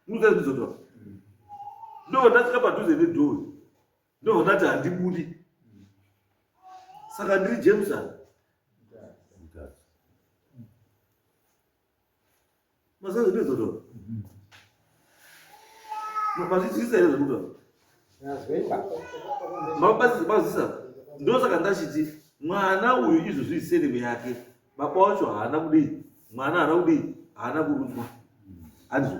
Munoziva zvinozotaura? Ndobva ndasvika padhuze nedhoo ndobva ndati handibudi. Saka ndiri James ani? Maziva zvinozotaura? Mazvidzivisa here zvekutaura? Mazisa ndosaka ndachiti mwana uyu izvozvi iseneme yake baba wacho haana kudii mwana haana kudii haana kurutswa handizvo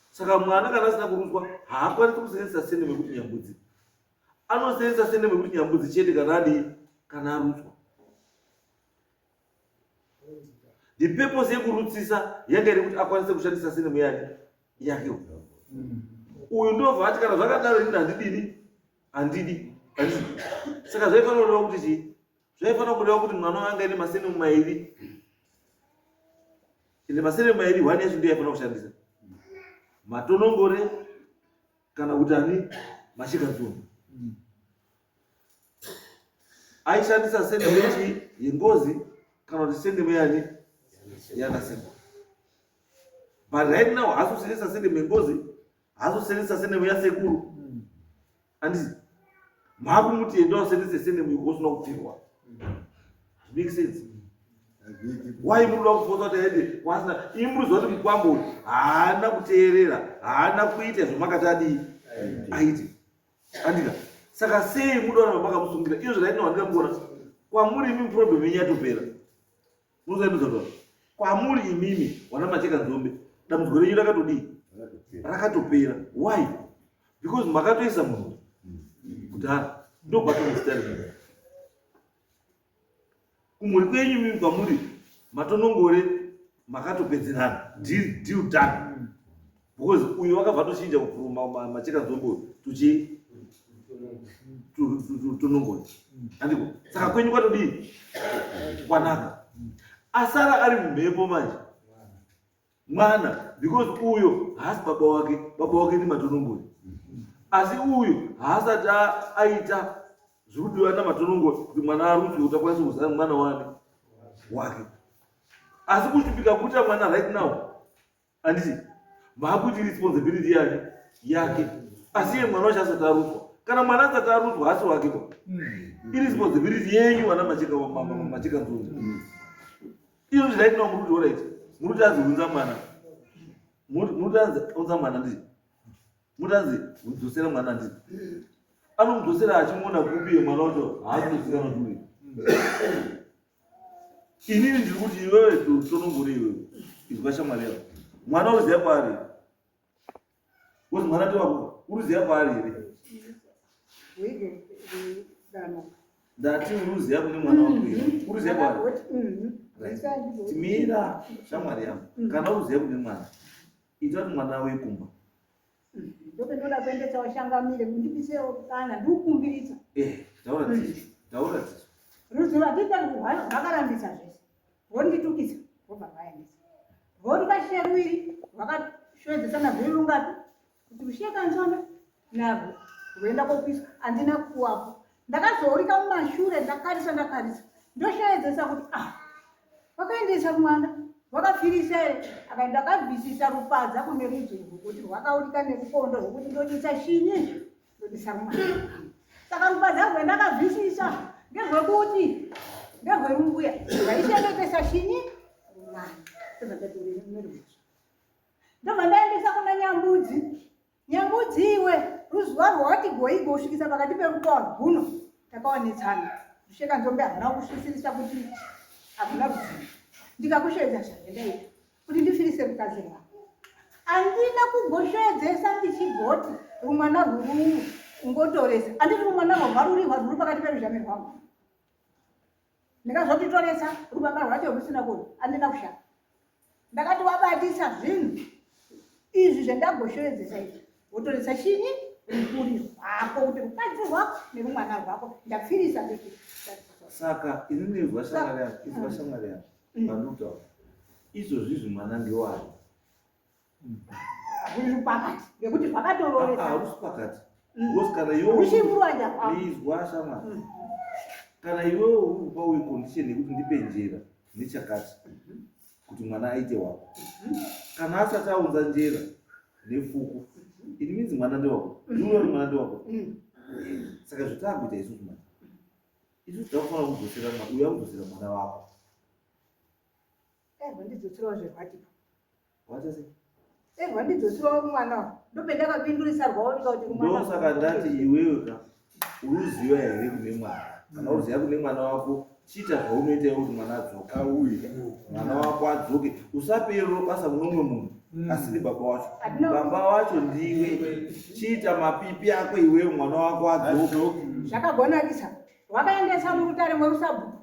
saka mwana kana asina kurutswa haakwanisi kusenzesa seneme yekuti nyambudzi anosenzesa seneme yekuti nyambudzi chete kana adii kana arutswa The purpose yekurutsisa yanga iri kuti akwanise kushandisa sinemu yake yake uyu ndobva ati kana zvakadaro ini handidini handidi handidi saka zvaifanira kureva kuti chii zvaifanira kureva kuti mwana wanga ine masenemu mairi ine masenemu mairi one yacho ndiyo yaifanira kushandisa matonongore kana kuti ani mashikadzungu aishandisa sendemu yechii yengozi kana kuti sendemu yani yanasekuru but right now haasi kushandisa sendemu yengozi haasi kushandisa sendemu yasekuru handiti maakumuti enda ushandise sendemu yeko usina kupfirwa make sense. Why muri kuda kufosa kuti aende kwasina? Imi muri kuziva kuti mukwambo uyu haana kuteerera, haana kuita zvamakati adii aite. Andika. Saka sei muda kuramba makamusungira? Izvo right now handina kuona kwamuri imi problem yenyu yatopera. Munoziva kwamuri imimi wana macheka nzombe dambudziko renyu rakatodii? Rakatopera. Why? Because makatoisa munhu kudhara ndokwatomustari kumhuri kwenyu imimi kwamuri matonongore makatopedzerana deal deal done because uyu wakabva tochinja kupuruma macheka nzombe uyu tuchi tonongore andiko saka kwenyu kwatodii kwanaka asara ari mumhepo manje mwana because uyo haasi baba wake baba wake ndi matonongori asi uyu haasati aita zviri kudiwa namatonongori kuti mwana arutswe kuti akwanise kuzara mwana wani wake asi kushupika kuita mwana right now handiti maakuti responsibility yake yake asi iye mwana wacho asati arutswa kana mwana asati arutswa haasi wake ba iresponsibility yenyu vana macheka macheka nzunzi izvo right now muri kuti orit muri kuti anzi unza mwana muri kuti anzi unza mwana ndii muri kuti anzi dzosera mwana ndii anomudzosera achimuona kupi mwana wacho haasi kuzikanwa kuti uri inini ndiri kuti iwewe tonongore iwewe izwa shamwari yako mwana uziva kwaari Wozi mwana tewako uruziva kwaari here? Ndati uruziva kune mwana wako here? Mm-hmm. Uruziva kwaari? Mm-hmm. Timira shamwari yangu. Mm. Kana uruziva kune mwana. Ita kuti mwana auye kumba. Mm. Ndopendoda kuendesa washangamire mundipisewo kana ndikukumbiritsa. Eh, taura tizvo. Taura tizvo. Ruziva tita rwakarambisa zvese. Vonditukisa vobva vaendesa. Vorikashiya ruviri rwakashwedzesana rwuri rungati kuti rushiye kanzombe narwo rwoenda kopiswa handina kuwapo. Ndakazourika mumashure ndakarisa ndakarisa ndoshevedzesa kuti ah wakaendesa mwana wakapfirisa here akaenda akabvisisa rupadza kune rudzi urwu kuti rwakaurika nerukondo rwokuti ndodisa shinyi ndodisa mwana saka rupadza rwendakabvisisa ngerwekuti ngerwerumbuya rwaichengetesa shinyi mwana ndobva ndaendesa kuna nyambudzi nyambudzi iwe ruzuva rwawati goigo kusvikisa pakati perukowa rwuno takaonetsana rusheka nzombe hamuna kusvisirisa kuti hamuna ruzivo ndikakusvedza zvaendaita kuti ndifirise rukadzi rwako handina kugosvedzesa ndichigoti rumwana rwuruu ungotoresa handiti rumwana rwabva rurihwa rwuri pakati peruzhame rwangu ndikazotitoresa rubaba rwacho rwusina kuri handina kushanda ndakati wabatisa zvinhu izvi zvendagoshevedzesa izvi wotoresa chinyi rukuri rwako kuti rukadzi rwako nerumwana rwako ndapfirisa saka inini izwa shamwari yangu izwa shamwari yangu pandikutaura izvozvi izvi mwana ngewani ruri pakati ngekuti zvakatororesa harusi pakati because kana iwewe ruchimburwanja kwako izwa shamwari kana iwewe uri kupa uyu condition yekuti ndipe njera nechakati kuti mwana aite wako kana asati aunza njera nefuku it means mwana ndewako ndiuya kuti mwana ndewako saka zvataakuita isusu manje isusu takufanira kudzosera mwana uyu akudzosera mwana wako Dai rwandidzoserawo zverwatipo. Waita sei? Dai rwandidzoserawo mwana wangu. Ndopendakapindurisa rwaoneka kuti mwana. Ndosaka ndati iwewe ka uruziva here kune mwana. Kana uruziva kune mwana wako chiita zvaunoita iwe kuti mwana adzoke. Auye. Mwana wako adzoke. Usaperero basa kune umwe munhu asiri baba wacho. Baba wacho ndiwe. Chiita mapipi ako iwewe mwana wako adzoke. Zvakagonakisa. Wakaendesa murutare mwerusabhuku.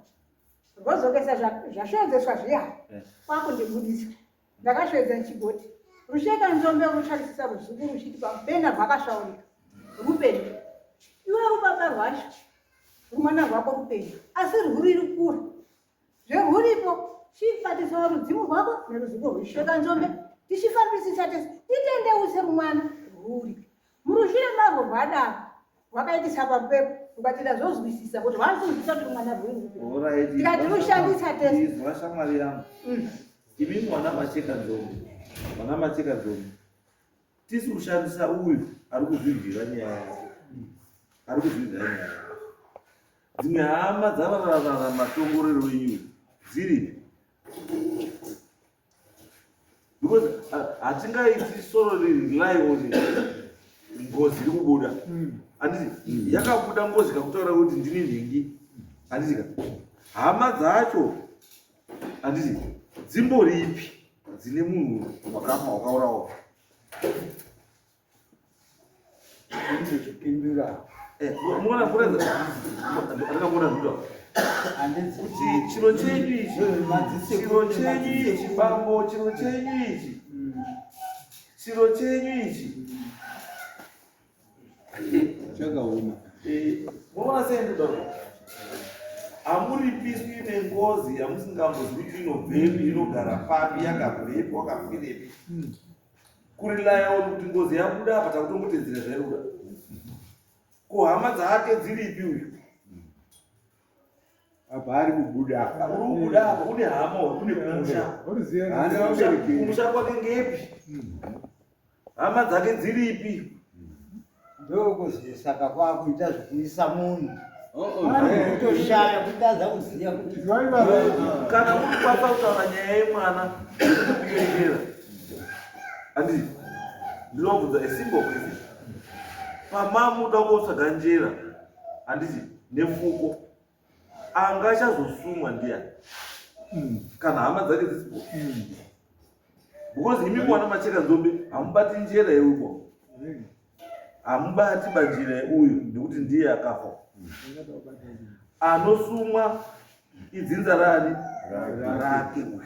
Rwozokesa zvashoedzeswa zviya eh. kwakundibudisa ndakashoedza ndichigoti rusheka nzombe rutsvakisisa ruzuku ruchiti pamupena rwakasvaurika rupenyu iwe rubaba rwacho rumwana rwako rupenyu asi rwuriri kure zverwuripo chibatisawo rudzimu rwako neruzuku rwusheka nzombe tichifambisisa tese titendeuse rumwana rwuri Murushure marwo rwadaro rwakaitisa pampepo rukati ndazozwisisa kuti rwazozwisisa kuti mwana rwuri tikati rushandisa tese. Izwa shamwari yangu. Imi mwana macheka nzombe. Mwana macheka nzombe. Tisi kushandisa uyu ari kuzvibvira nyaya yake. Ari kuzvibvira nyaya yake. Dzimwe hama dzavararara matongorero enyu dziripi? Because hatingaiti soro rely on ngozi iri kubuda. Handiti yakabuda ngozi kakutaura kuti ndini nhingi. Handiti ka hama dzacho handiti dzimboripi dzine munhu wakafa wakaurawa. Ndinochipindura. Eh, muona kuratidza andikamuona zvinotaura kuti chiro chenyu ichi chiro chenyu ichi bambo chiro chenyu ichi chiro chenyu ichi Chakaoma. Eh, munoona sei ndinotaura hamuripiswi nengozi yamusingambozivi kuti inobvepi inogara papi yakabvepi wakafirepi kurilaya on kuti ngozi yabuda apa takutongotedzera zvairuda ko hama dzake dziripi uyu Apa ari kubuda apa. Uri kubuda apa une hama une kumusha. Haana vabereki. Kumusha kwake ngepi? Hama dzake dziripi? Ndokuzisaka kwakuita zvekuisa munhu. Oh, oh. Kutoshaya kutadza kuziva kuti Kana muri kwasa kutaura nyaya yemwana kuengera. Andi ndinobvunza a simple question. Pamamuda kotsvaga njera handiti nefuko anga achazosumwa ndiyani kana hama dzake dzisipo because imi mwana macheka nzombe hamubati njera yeuko hamubati banjira yeuyu nekuti ndiye akafa anosumwa idzinza rani rake uyu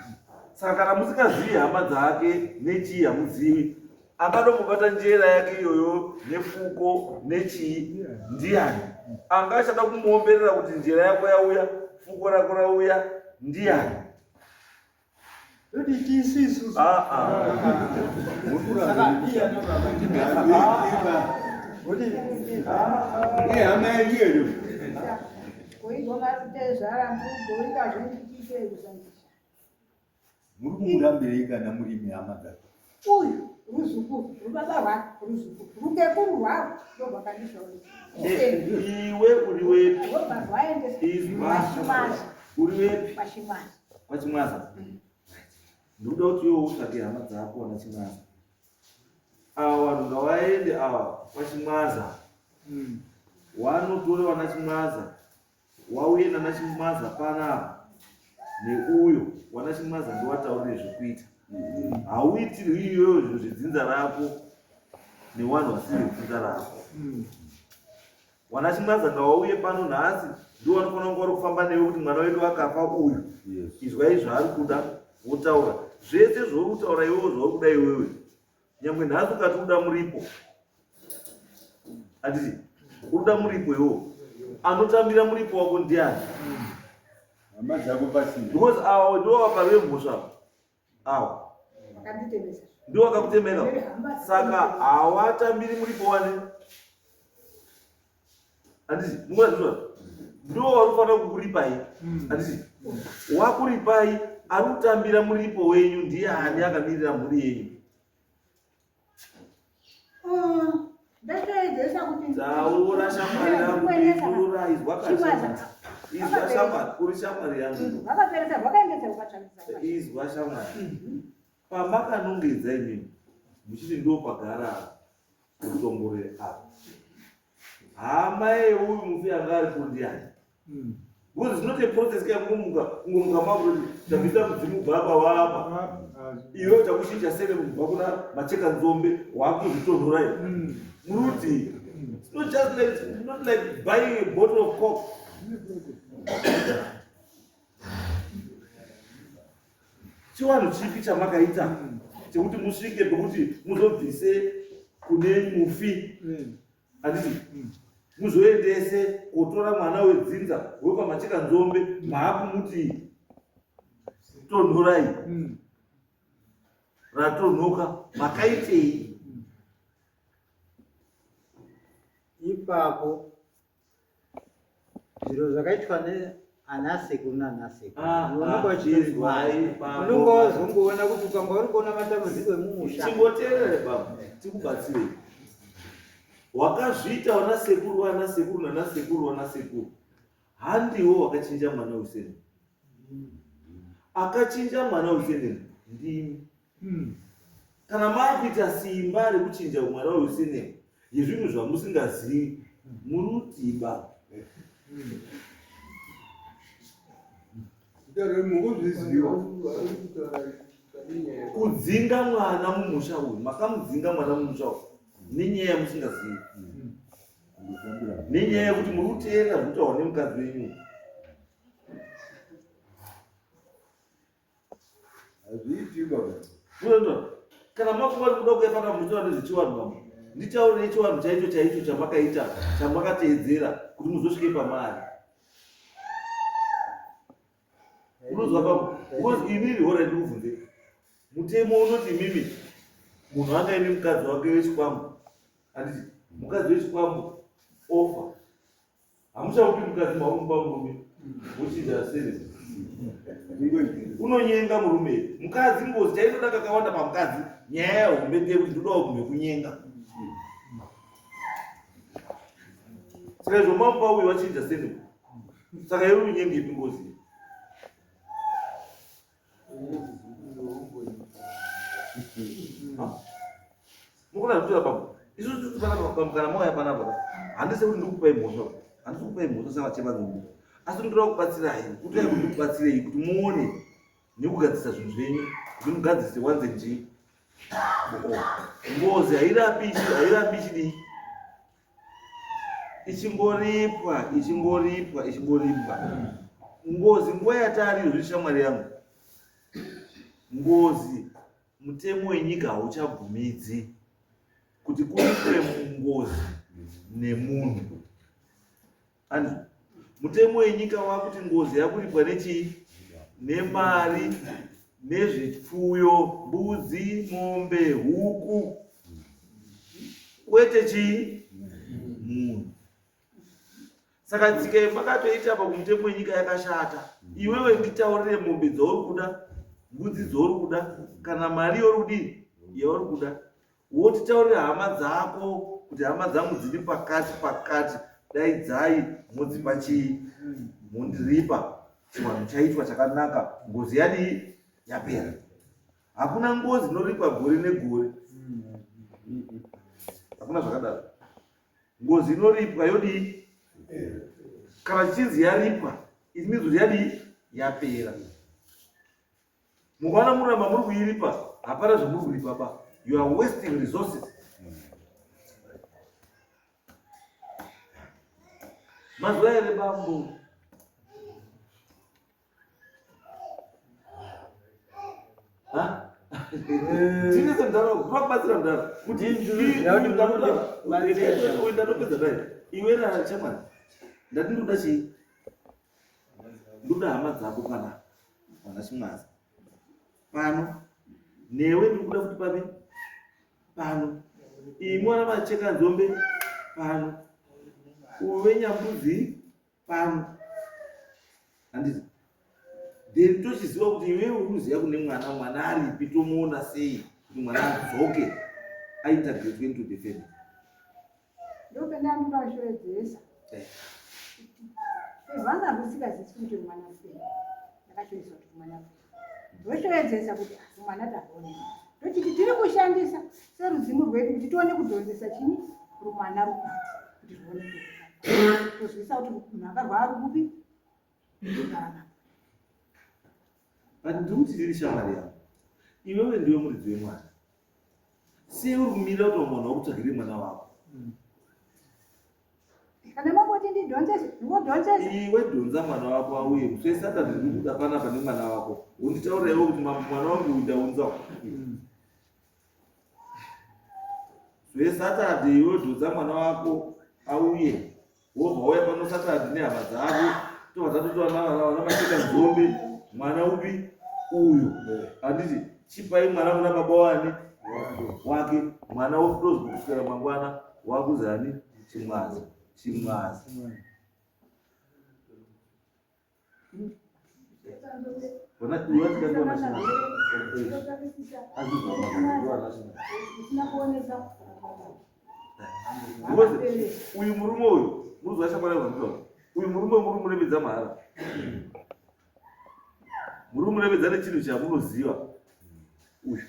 saka kana musingazivi hama dzake nechii hamuzivi Angadomubata njera yake iyoyo nefuko nechii ndiyani? Anga achada kumuomberera kuti njera yako yauya, fuko rako rauya ndiyani? Ah, ah. Ihama yenyu here? Muri kumurambirei kana murimi hama dzake? Uyu ruzukuru rubaba rwake ruzukuru rukekuru rwavo ndorwakandishauri. Iwe uri wepi? Rwobva rwaendesa Izwa. kwaChimwaza. Uri wepi? KwaChimwaza. KwaChimwaza. Ndikuda kuti iwe utsvage hama dzako wana Chimwaza. Ava vanhu ngavaende ava kwaChimwaza. Wanotore wana Chimwaza wauye nana Chimwaza panapa neuyo wana Chimwaza ndiwataurire zvekuita hauitirwi iyoyo zvinhu zvedzinza rako newanhu vasiri vedzinza rako wana Chimwaza ngawauye pano nhasi ndiwo wanofanira kunge vari kufamba newe kuti mwana wedu akafa uyu izwai zvaari kuda wotaura zvese zvauri kutaura iwewe zvauri kuda iwewe nyangwe nhasi ukati uda muripo handiti unoda muripo iwo anotambira muripo wako ndiani hama dzako pasina because awa ndiwo vapari vemhosva awa ndiwo vakakutemeka saka hawatambiri muripo wani handiti mukurazvizwa ndiwo vari kufanira kukuripai handiti wakuripai ari kutambira muripo wenyu ndiani akamirira mhuri yenyu Taura shamwari yangu, pindura, izwa kashamwari. Izwa shamwari, uri shamwari yangu. Izwa shamwari. Pamakanongedza imimi muchiti ndo pagara kutongorere apa. Hama yeuyu mufi anga aripo ndiani? Because it's not a process kaya kungomuka kungomuka makuti tabvisa mudzimu kubva apa wapa iwe takuchinja sere kubva kuna macheka nzombe wakuzvitonhora iwe muri kuti it's not just like it's not like buying a bottle of coke Chiwanhu chipi chamakaita chekuti musvike pekuti muzobvise kune mufi handiti muzoendese kotora mwana wedzinza wekwaMachekanzombe maakumuti tonhorai ratonhoka makaitei? Ipapo Zviro zvakaitwa neanasekuru nanasekuru Ah, unonga ah, uchitozviwana. izwai bambo. Unonga wazongoona kuti ukanga uri kuona matambudziko emumusha. Chingoteerere baba, tikubatsirei. Wakazviita wana sekuru wana sekuru nana sekuru wana sekuru. Handiwo wakachinja mwana wesene. Akachinja mwana wesene ndimi. Kana makuita simba rekuchinja mwana uyu surname yezvinhu zvamusingazivi, muri kutiba. Kudzinga mwana mumusha uyu, makamudzinga mwana mumusha uyu nenyaya yamusingazivi, nenyaya yekuti muri kuteerera zvinotaurwa nemukadzi wenyu. Hazviiti baba. Unoona kana makuva kuda kuya pana muchitaura nezvechivanhu baba. Nditaure chivanhu chaicho chaicho chamakaita chamakateedzera kuti muzosvike pamari. Unozwa baba, because inini hora ndikubvunze. Mutemo unoti imimi munhu anga ine mukadzi wake wechikwambo. Handiti mukadzi wechikwambo ofa. Hamuchamupi mukadzi maumupa murume wochinja sere. Unonyenga murume. Mukadzi ngozi chainoda kakawanda pamukadzi nyaya yahombe ndeyekuti ndodawo munhu wekunyenga. Saka izvo mamupa uyu wachinja sere. Saka iwe unyenge ipi ngozi? Mukona zvekutora baba. Isu tiri panapa baba kana mauya panapa. Handisi kuti ndikupai mhosva. Handisi kupai mhosva savachema dzombe. Asi ndinoda kubatsirai. Kuti dai kuti ndikubatsirei kuti muone nekugadzirisa zvinhu zvenyu kuti mugadzirise wanze njii. Ngozi hairapi hairapi chidii? Ichingoripwa, ichingoripwa, ichingoripwa. Ngozi nguva yatari izvozvi shamwari yangu. Ngozi mutemo wenyika hauchabvumidzi kuti kuripwe ngozi nemunhu. Andrew, mutemo wenyika wakuti ngozi yakuripwa nechii? Nemari, nezvipfuyo, mbudzi, mombe, huku, kwete chii? Munhu. Saka tsika yemakatoita apa kumutemo wenyika yakashata. Iwewe nditaurire mombe dzauri kuda, mbudzi dzauri kuda, kana mari yauri kudii yauri kuda. Wotitaurira hama dzako kuti hama dzangu dziri pakati pakati, daidzai modzipa chii, mondiripa chivanhu chaitwa chakanaka, ngozi yadii yapera. Hakuna ngozi inoripwa gore negore, hakuna zvakadaro. Ngozi inoripwa yodii? Kana chichinzi yaripwa, it means kuti yadii yapera. Mukaona muramba muri kuiripa hapana zvamuri kuripa ba. You are wasting resources. Mazuva here bambo? Ha? Tinese mudhara kubatsira mudhara kuti ndatopedza dai iwe nachamwari ndati ndikuda chii ndoda hama dzako pana pana chimwaza pano newe ndiri kuda futi papi pano imwe vana vacheka nzombe pano uve nyambudzi pano handiti then tochiziva kuti iwewe uri kuziva kune mwana mwana aripi tomuona sei kuti mwana adzoke aintegrate into the family Ndopendandipashoedzesa. Vanga rusikazivi kuti mwana mupenyu. Ndakashoedzesa kuti mwana mupenyu. Ndoshoedzesa kuti asi mwana tavone. Ndochiti tiri kushandisa serudzimu rwedu kuti tione kudhonzesa chini rumwana rukati kuti rwuone kuuya. Tozivisa kuti munhu akarwara kupi? Kugara. But ndikuti ndiri shamwari yako. Iwewe ndiwe muridzi wemwana. Sei uri kumirira kuti vamwe vanhu vakutsvagire mwana wako? Kana mangoti ndidhonzese, ndingodhonzesa. Iwe dhonza mwana wako auye. Musi weSaturday ndiri kuda panapa nemwana wako. Wonditaurira iwe kuti mambo mwana wangu uyu ndaunza. Musi weSaturday iwe dhonza mwana wako auye. Wobva wauya pano Saturday nehama dzako. Tobva tatotora vana macheka nzombe. Mwana upi uyu. Handiti chipai mwana kuna baba wani wake. Mwana wotozwa kuswera mangwana wakuzani chimwaza chimwaza. Uyu murume uyu murikuziva shamwari yangu uyu murume muri muremedza mahara muri muremedza nechinhu chamunoziva uyu.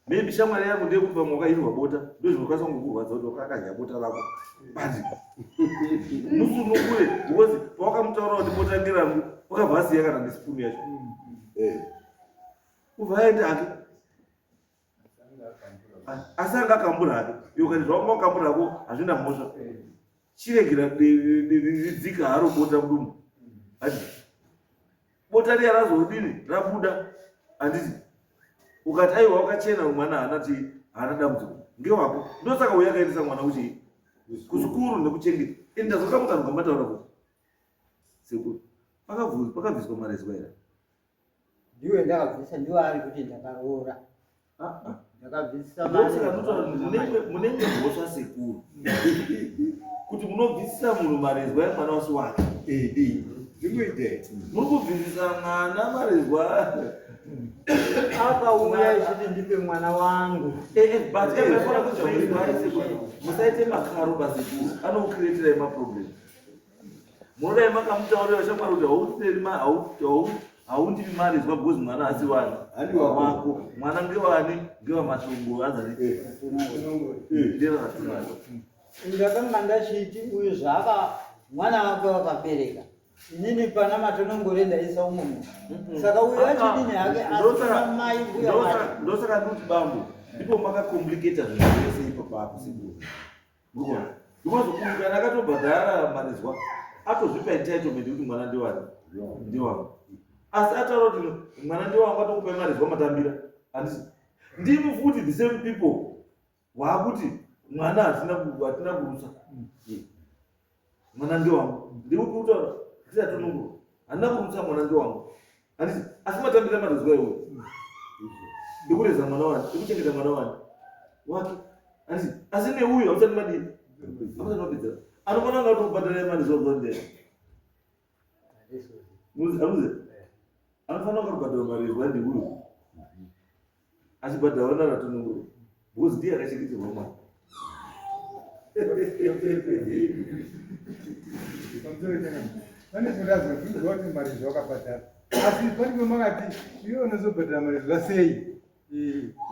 Maybe shamwari yako ndeyekuti pamwe wakairwa bota, ndozvinokwanisa kungokurwadza kuti wakakadya bota rako. But musunungure because pawakamutaura kuti bota ngerangu, wakabva asiya kana nesipunu yacho. Eh. Ubva aenda hake. Asi anga akambura hake. Iwe ukati zvawanga wakambura hako hazvina mhosva. Chiregera ridzika haro bota mudumbu. Handiti? Bota riya razodini rabuda handiti? Ukati aiwa wakachena mwana haana chii haana dambudziko ngewako. Ndosaka uya akaendesa mwana kuchii kusukuru nekuchengeta. Ini ndazoka mukanhu kamataura kuti sekuru pakabviswa marezwa here? Ndiwe ndakabvisa ndiwe ari kuti ndakaroora. Ah, ah. Ndakabvisisa Ndosaka ndinotaura kuti munenge mhosva sekuru kuti munobvisisa munhu marezwa emwana wasi wake. Zvinoita. Muri kubvisisa mwana marezwa. Akauya echiti ndipe mwana wangu. Eh, eh, but eh, kuti sekuru musaite makaro pasekuru anokukireterai maproblem. Munodai makamutaurira shamwari kuti hauseri ma haundipi mari zuva because mwana asi wani wako mwana ngewani ngewamatongo anzani ndevatungo Ndakanga ndachiti uyu zvaaka mwana wake wakabereka inini pana matonongore ndaisa umwe munhu saka uyu achidini hake asina mai mbuya wacho Ndosaka ndikuti bambo ndipo makakompliketa zvinhu zvese ipapo apo sekuru. Murikuona? Because uyu kana akatobhadhara marizwa atozvipa entitlement yekuti mwana ndewani ndewangu. Asi ataura kuti mwana ndewangu atokupai marizwa matambira. Handisi ndimi futi the same people waakuti mwana hatina hatina kurutsa. Mwana ndewangu. Ndeupi kutaura? Ndisatonongorwa. Handina kurutsa mwana ndewangu. Handisi asi matambira marizwa iwe. Ndikureza mwana wani, ndikuchengeta mwana wani. Wake. Handisi asi neuyu hamusati madii. Hamusati mapedzera. Anofanira kunge atokubhadhara mari zuva zuva ndee. Muzi amuzi. Anofanira kunge atobhadhara mari zuva ndeuyu. Achibhadhara vana ratonongoro. Because ndiye akachengeterwa mwana. Pane zvinoda zvinonzwa kuti mari zvawakabhadhara asi pane pamakati iwe unozobhadhara mari zva sei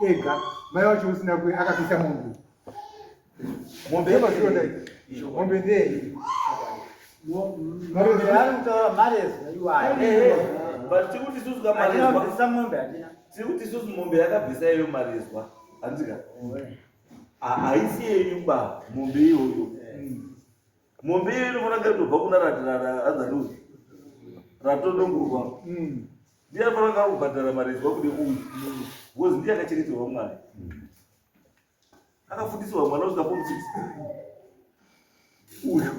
ega mai wacho usina ku akapisa mombe Mombe Ndozvinoda izvi. Mombe ndeyei Mombe ari kutaura marezwa iwayo. Eh, but tikuti isusu Hatina kamarezwa kubvisa mombe hatina. tikuti isusu mombe yakabvisa iyo marezwa handika haisi yenyu ba mombe iyoyo. Mombe iyoyo inofanira kunge itobva kuna anzani ratonongorwa. Ndiye anofanira kunge akubhadhara marezwa kune uyu because ndiye akachengeterwa mwana. Akafundiswa mwana kusvika form 6 uyu.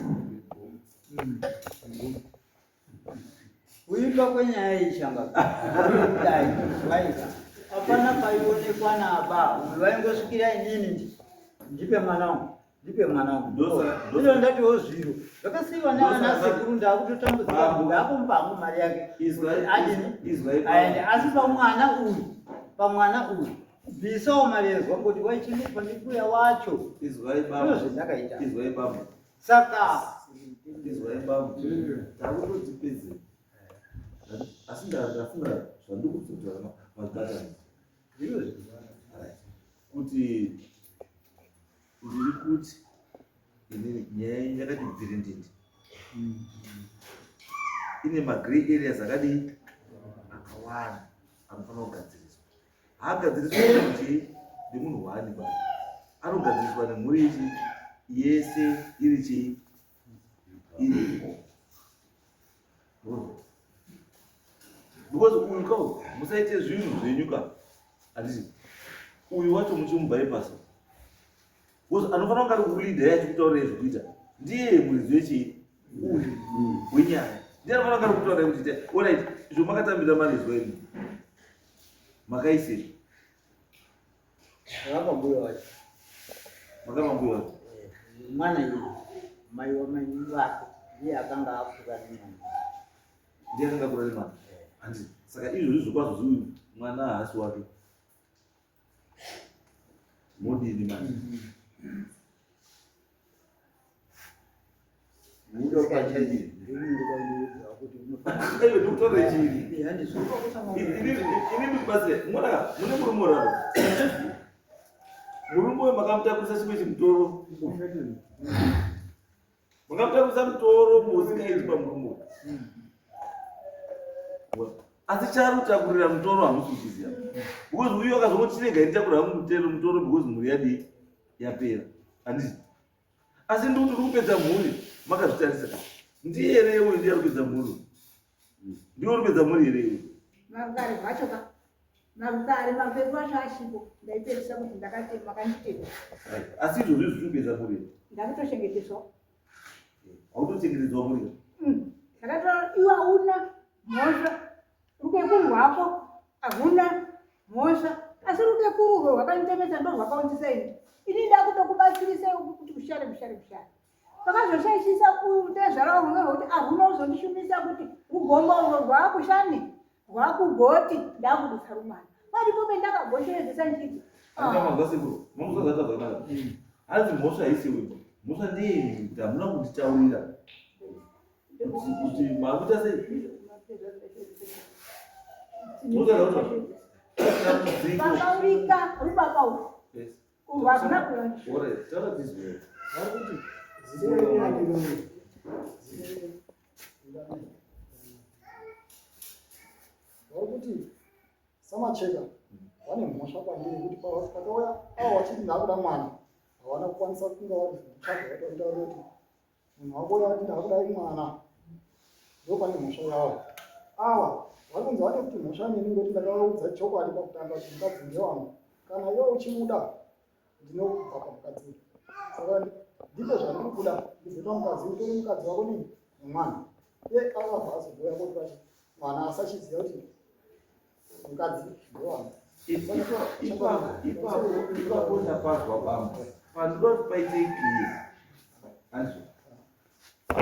Kuimba kwenyaya iyi shanga kudai vaika hapana paionekwa naba uyu vaingosvikira inini ndipe mwana wangu ndipe mwana wangu ino ndatiwo zviro zvakasiiwa naana sekuru ndakutotambudzika ndakumupa hangu mari yake adini aende asi pamwana uyu pamwana uyu bvisawo mari yezwa ngoti waichengetwa ndimbuya wacho Izwai baba. ndozvendakaita Izwai baba. Saka Izwai baba. Takutotipedze. Asi ndafunga zvandiri kuzotaura mabatani. Kuti ndiri kuti inini nyaya yenyu yakati bvirindindi. Ine magrey areas akadii akawanda anofanira kugadziriswa. Haagadziriswi kuti nemunhu wani ba. Anogadziriswa nemhuri ichi yese iri chii iripo. Because uyu ka musaite zvinhu zvenyu ka handiti uyu wacho muchimubypassa because anofanira kunge ari kuleader yacho kutaurira zvekuita ndiye muridzi wechii uyu wenyaya ndiye anofanira kunge ari kutaurira kuti ita alright izvo makatambira marizwa imi makaisei Makapa mbuya wacho. Makapa mbuya wacho. Mwana iye mai wamai wake ndiye akanga akura nemwana. Ndiye akanga akura nemwana. Handiti saka izvozvi zvokwazvo zviuyu mwana haasi wake. Modini manje? Ndikutaura chii? Ini ndikubatsire. Mona mune murume uraro. Murume uyu makamutakurisa chimwe chimutoro. Makamutakurisa mutoro musingaiti pamurume uyu. Asi chaari kutakurira mutoro hamusi kuchiziva. Because uyu akazongoti chirega nditakura hangu mutero mutoro because mhuri yadii yapera. Handiti? Asi ndikuti uri kupedza mhuri makazvitarisa. Ndiye here uyu ndiye ari kupedza mhuri? Ndiwe uri kupedza mhuri here iwe? Marukare vacho ka. Marukare mapepu acho ashipo. Ndaipedzisa kuti ndakatema makanditema. Asi izvozvo izvi zviri kupedza mhuri. Ndakutochengeteswa. Hautochengetedzwa mhuri. Ndakatora iwe hauna mhosva. Rukekuru rwako ahuna mhosva. Asi rukekuru urwo rwakanditemesa ndo rwakaundisa ini. Ini ndakutokubatsirisa kuti kushare kushare kushare. Pakazoshaishisa uyu tezvara wangu ngekuti ahuna kuzondishumisa kuti rugomba urwo rwakushani rwakugoti ndakudutsa rumana. Paripo pendakagosheredzesa ndichiti Hanzi mhosva haisi wepa. Mhosva ndeyenyu kuti hamuna kunditaurira. Kuti makuita sei? Vakaurika rubaba urwu. Yes. Urwu hakuna kuona. Alright, taura tizwe. Vari kuti vari kuti samacheka vane mhosva kwandiri kuti pakauya avo vachiti ndakuda mwana havana kukwanisa kunge vari kutsvaga vatoitaura kuti munhu wako uyo ati ndakudai mwana ndopane mhosva yavo ava vari kunzi vane kuti mhosva neni ngoti ndakavaudza chokwadi pakutanga kuti mukadzi ndewangu kana iwe uchimuda ndinobva pamukadzi uyu saka ndipe zvandiri kuda ndibve pamukadzi utore mukadzi wako nini nemwana iye akabva azouya koti vachi mwana asachiziva kuti mukadzi ndewangu Ipapo ndapazwa bambo pandinoda kuti paite clear andizvo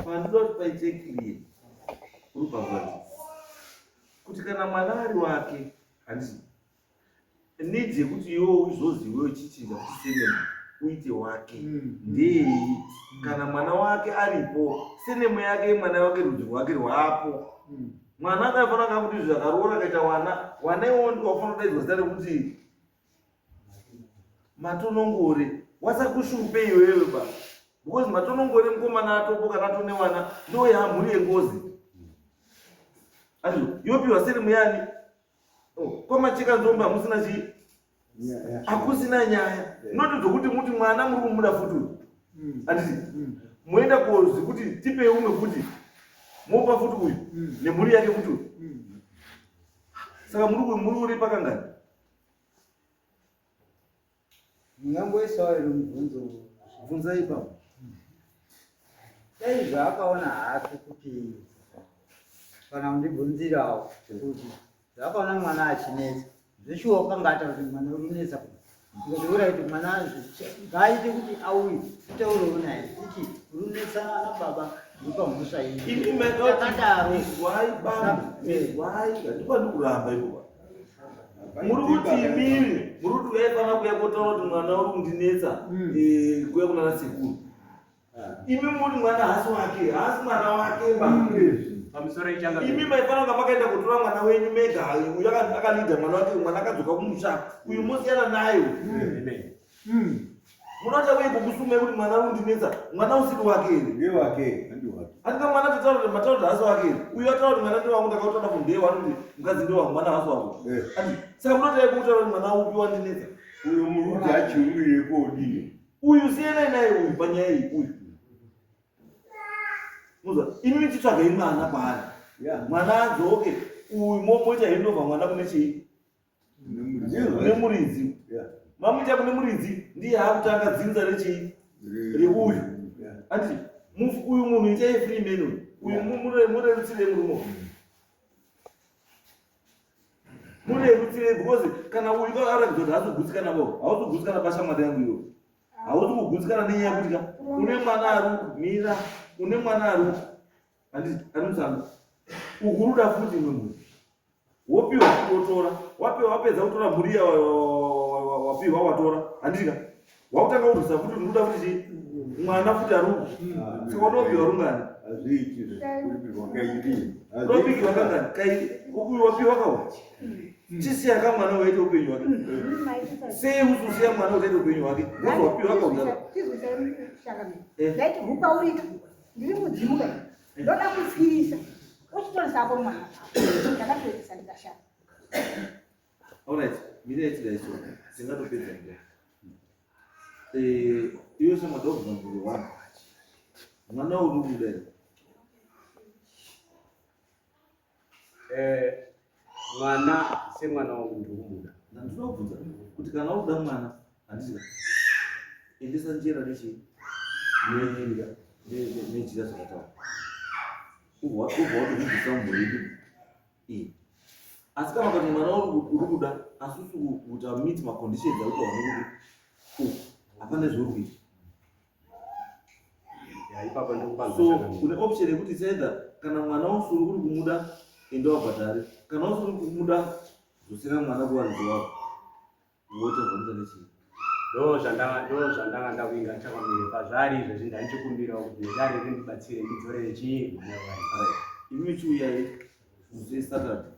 pandinoda kuti paite clear uri pazvati kuti kana mwana ari wake handizvo need yekuti iwe uzozi iwe uchichinja kuti senemu uite wake ndeyei kana mwana wake aripo senemu yake mwana wake rudzi rwake rwapo mwana akafanira ka kuti zvakaroora akaita wana wana iwowo ndiwo wafanira kudaidzwa zita rekuti matonongore wasakushupe iwewe ba because matonongore mukomana atopo kana atone wana ndo yamhuri yengozi azvo yopiwa seri muyani oh, kwamacheka nzombe hamusina chii hakusina nyaya not zvokuti muti mwana muri kumuda futi uyu handiti moenda kozi kuti tipei umwe futi mopa futi uyu nemhuri yake futi uyu saka muri muri uri pakangani Ndingangoisawo here mubvunzo? Bvunzai ipapo. Dai zvaakaona hake kuti kana kundibvunzirawo kuti zvaakaona mwana achinetsa zveshuwa wakanga ataura kuti mwana uri kunetsa ndikati uraiti mwana ngaaite kuti auye titaurewo naye titi uri kunetsana nababa ndopamhosva iyi Imi takadaro Izwai bambo, izwai, handikwanisi kuramba ipo. Muri kuti imimi, muri kuti uyai pana kuya kotaura kuti mwana uri kundinetsa, kuya kunana sekuru. Imi muri mwana haasi wake, haasi mwana wake ba. Pamusoro ichanga. Imi maifanira kunga makaenda kotora mwana wenyu mega, uyu akalidha mwana wake, mwana akadzoka kumusha, uyu mosiyana naye. Amen. Munoita uye kukusumai kuti mwana uri kundinetsa, mwana usiri wake here? Ndewake, handi wake. Andika mwana totaura kuti mataura kuti haasi wake here? Uyu ataura kuti mwana ndewangu ndakautaura kuti ndewe anoti mukadzi ndewangu mwana haasi wako. Andi saka munoita kutaura kuti mwana upi wandinetsa? Uyu murudzi achiurire kodii? Uyu siyanai naye uyu panyaya iyi uyu. Muzwa imi michitsvagai mwana kwaari. Mwana adzoke uyu moita handover mwana kune chii? Kune muridzi. Mamuita kune muridzi ndiye akutanga dzinza rechii? Reuyu. Andi uyu munhu itai free man uyu. Uyu murerutsirei murume uyu. Murerutsirei because kana uyu aratidza kuti haasi kugutsikana bo, hausi kugutsikana pashamwari yangu iwe. Hausi kugutsikana nenyaya yekuti ka une mwana ari mira, une mwana ari handiti ari musango. Uku unoda futi imwe mhuri. Wopiwa futi wotora. Wapiwa wapedza kutora mhuri iya wapiwa watora. Handiti ka? Wakutanga kurwisa futi unoda futi chii? Mwana futi ari uku. Saka unopiwa rungani? Hazviiti kuripirwa kairi. Unopikirwa kangani? Kairi. Uyu wapiwa kawo. Chisiya ka mwana waite upenyu hwake. Sei ususiya mwana waite upenyu hwake? Ngozi wapiwa akaudaro. Eh. Ndaiti hukaurika. Ndiri mudzimu kai. Ndoda kutsirisa. Uchitorisa ako mwana. Ndakatoisa ndikashaya. Alright, mira itidai so. Tingatopedza nguva. Eh, iwe shamwadobva mvuri wangu. Mwana uri kumuda here? Eh, mwana semwana wangu ndikumuda. Ndinobvunza kuti kana uda mwana handiti endesa njera nechii nejira zvakataura ubva watozvibvisa mumhuri yedu iyi asi kana ukati mwana uri kuda asi usi kuita meet maconditions akuti wanokuti uku hapana zvauri kuita so une option yekuti it's either kana mwana usuri uri kumuda enda wabhadhare kana usuri kumuda dzosera mwana kuvaridzi wavo woita zvamuita nechii ndo zvandanga ndakuinga chakamire pazvari izvezvi ndandichikumbirawo kuti nedare rindibatsire ndidzorere chii mwana wari imi chiuyai musi saturday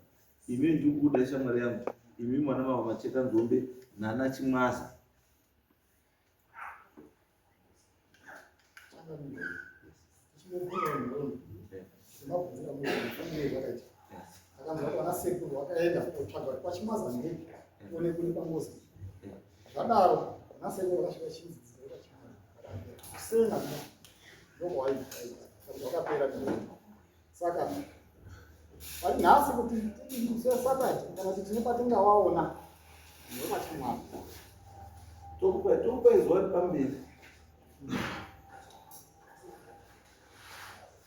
imi ndikukuda shamwari yangu imi mwana mava macheka nzombe nana chimwaza Sekuru vakaenda kotsvaga kuti kwachimaza ndeipi one kune pangozi zvadaro vana sekuru vakasvika chinzi kusena ndokwavaikapera saka pari nhasi kuti tisakati kana kuti tine patingawaona ndokwachimwaza Tokupa zuva pamberi.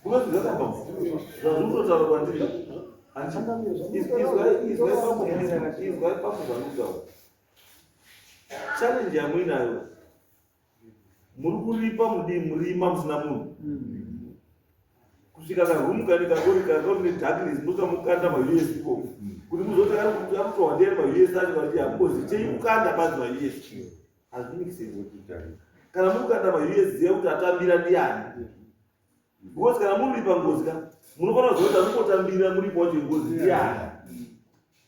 Unozviziva baba? Zvazviri kutotaura kwandiri. Izwai pamwe zvandikutaura. Challenge yamuinayo muri kuripa mudii murima musina munhu kusvika karoom kane kakori kakori nedarkness mosvika mokanda maus ikoko kuti muzoti akutohwa ndiyani maus acho kana kuti hamungozi chei kukanda panzi maus hazvimiki sense kana muri kukanda maus ziva kuti atambira ndiyani because kana muri pangozi ka munofanira kuziva kuti anongotambira muripo wacho ingozi ndiyani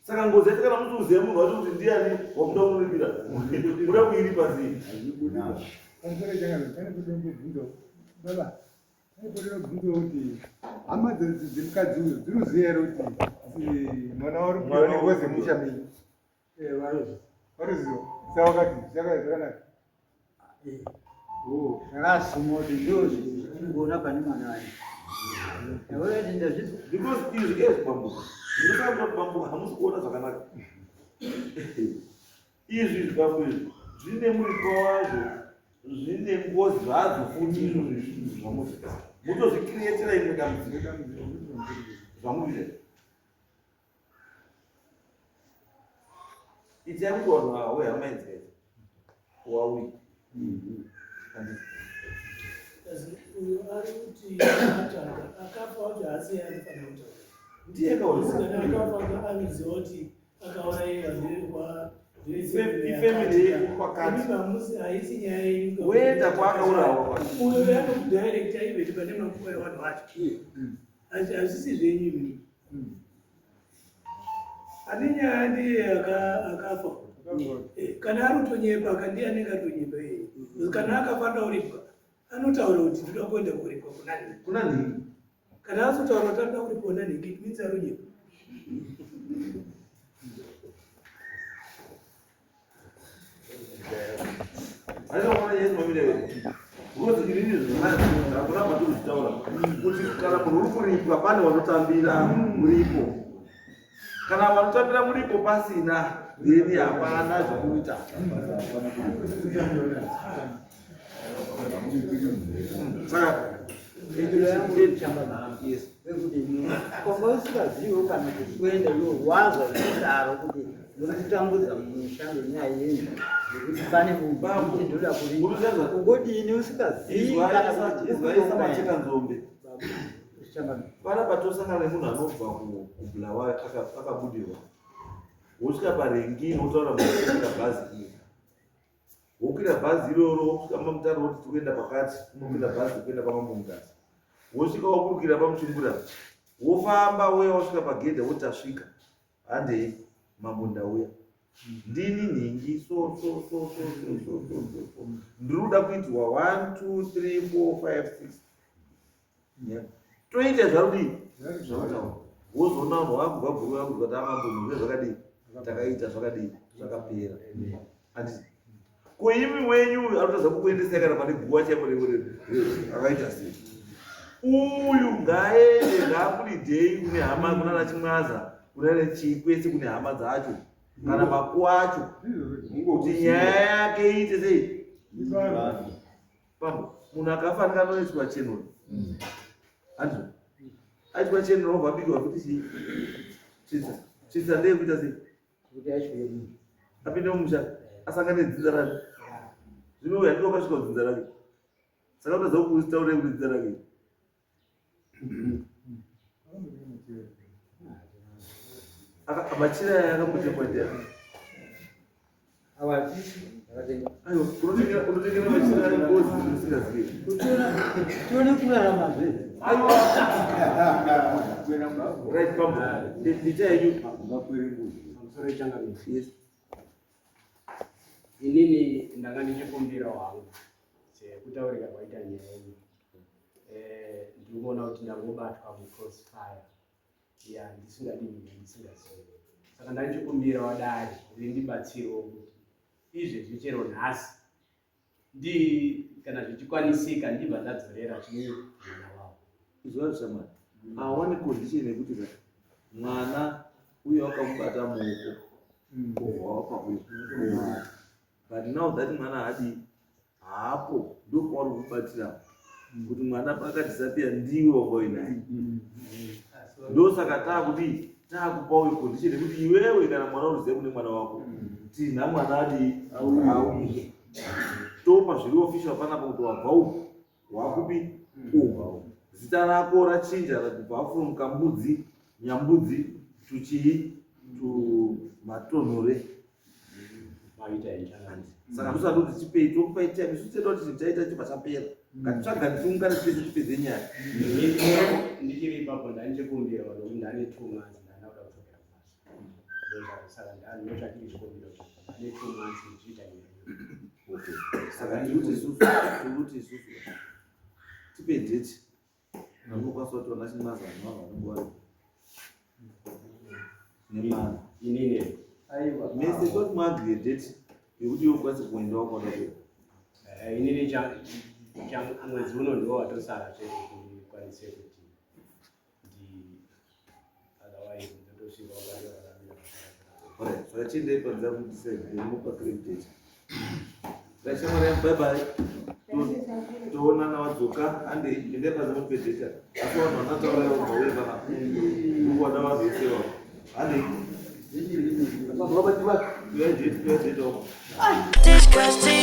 saka ngozi yacho kana musi uziva munhu wacho kuti ndiyani wamuda kumuripira muda kuiripa sei baba bvunza kuti hama dzemukadzi uyu dzinoziva here kuti mwana wari kupiwa nengozi yemusha menyu varuziva saka wakati zvakanaka Ndakasuma kuti ndizvo zviri kuona pane mwana wacho. Ndaona kuti ndazvizwa. Because izvi ezvi bambo. Ndinofanira kuti bambo hamusi kuona zvakanaka. Izvi izvi bambo izvi zvine muripo wazvo zvine ngozi zvadzo futi izvo zvezvinhu zvamuti. Mutozvikreatira imwe dambudziko zvamukuita. Itai kuti vanhu ava wehama idzi kaidzi wauyi. Uyo ari kuti atanga akafa wacho haasi iye anofanira kutaura. Ndiye kaona. Akafa anoziva kuti akauraiwa ndekwa ifamily yekwakati. Haisi nyaya yenyu. Woenda kwaakaurawa. Uyo anokudirecta even pane makuva evanhu vacho. Hazvisi zvenyu imi. Ane nyaya ndiye akafa. Eh, kana ari kutonyepa aka ndiye anenge atonyepa iye. Kana akafanira kuripwa anotaura kuti ndoda kuenda kuripwa kuna nhingi. Kuna nhingi. Kana azotaura kuti anoda kuripwa kuna nhingi it means ari kunyepa. Akuramba tozvitaura kuti kana munhu uri kuripwa pane vanotambira muripo kana vanotambira muripo pasina then hapana zvekuita saka Konga usingaziviwo kana kuenda iwe wazwa zvekudaro kuti muri kutambudza mumusha ngenyaya yenyu yekuti pane munhu kuti ndoda kuripa ungodini usingazivi kana kuti izwaisamacheka nzombe panapa tosangana nemunhu anobva kubulawayo akabudirwa wosvika parengini wotaura munhu bhazi iri wokwira bhazi iroro wosvika mamutare woti tikuenda pakati unokwira bhazi kuenda kwamambo mutasa wosvika waburukira pamuchungura wofamba wouya wasvika pagedhe woti tasvika handei Mambo ndauya. Ndini nhingi so so so so so so so so so. Ndiri kuda kuitirwa 1 2 3 4 5 6. Yeah. Toita zvarudii? Zvavataura. Wozoona vanhu vakubva bhuru vakubva tamambo munhu zvakadii? Takaita zvakadii? Zvakapera. Handiti? Ko imi wenyu uyu arikutadza kukuendesai kana pane guva chaipo akaita sei? Uyu ngaaende ngaakuridhei kune hama kuna naChimwaza kuna nechii kwese kune hama dzacho kana makuwa acho kuti nyaya yake iite sei? Pambo munhu akafa anenge anoitwa chenura. Handizvo? Aitwa chenura obva abikirwa futi chii? Tsvitsa. Tsvitsa ndeyekuita sei? Kuti achiuye munhu. Apinde mumusha asangane nedzinza rake. Zvino uyu handiti wakasvika kudzinza rake. Saka kutadza kutaura kuti dzinza rake. Machira aya akambotekwa ndiani? Aiwa, unotengera machira engozi usingazivi. Tione kurarama zve. Aiwa. Right, pambo. Ndicha yenyu. Pamusoro ichangamire. Yes. Inini ndanga ndichikumbira wangu sekutaurika kwaita nyaya iyi. Eh, ndiri kuona kuti ndangobatwa mucrossfire ya ndisingadi nyaya ndisingazivi. Saka ndandichikumbira wadare rindibatsirewo kuti izvezvi chero nhasi ndi kana zvichikwanisika ndibva ndadzorera chii mwana wavo. Izwa shamwari. Awane condition yekuti ka mwana uyo wakamubata muoko obva wapa uyo. But now that mwana haadi haapo ndopauri kubatira kuti mwana paakadisappear ndiwe wanga uinaye. Ndosaka taakudii taakupa uyu condition yekuti iwewe kana mwana uruziva kune mwana wako tinha mwana adii auye topa zviri official panapa kuti wabva uku wakupi uku zita rako rachinja kubva from kambudzi nyambudzi to chii to matonhore Maita ichangamire. Saka ndosaka kuti chipei tokupai time isu tinoda kuti chinhu chaita chibva chapera. Ngatitsvaga tiungane tese tipedze nyaya. Ndichiri ipapo ndandichikumbira nokuti ndane 2 months ndanda kuda kudzokera kubasa. Ndosaka ndanotsvakira chikumbiro ndane 2 months ndichiita nyaya iyoyo. Okay. Saka tiri kuti isusu tipe date Unokwanisa kuti vana Chimwaza vanhu vavo vanenge vari nemana. Inini Aiwa. Mese toti muagree date yekuti iwe ukwanise kuendawo kwaunoda kuenda. Inini mwedzi uno ndiwo watosara chete kuti ndikwanise kuti ndi otherwise ndotosvika wakandiraramira. Alright, saka chiendai panze mudecide then mopa correct date. Right, shamwari yangu, bye bye. Toonana wadzoka, handei, endai panze mupe date. Asi vanhu vanataura ivo vauye panapa. Ndikuwada vanhu vese ivavo. Handei. Uyai date, uyai date wako. Disgusting.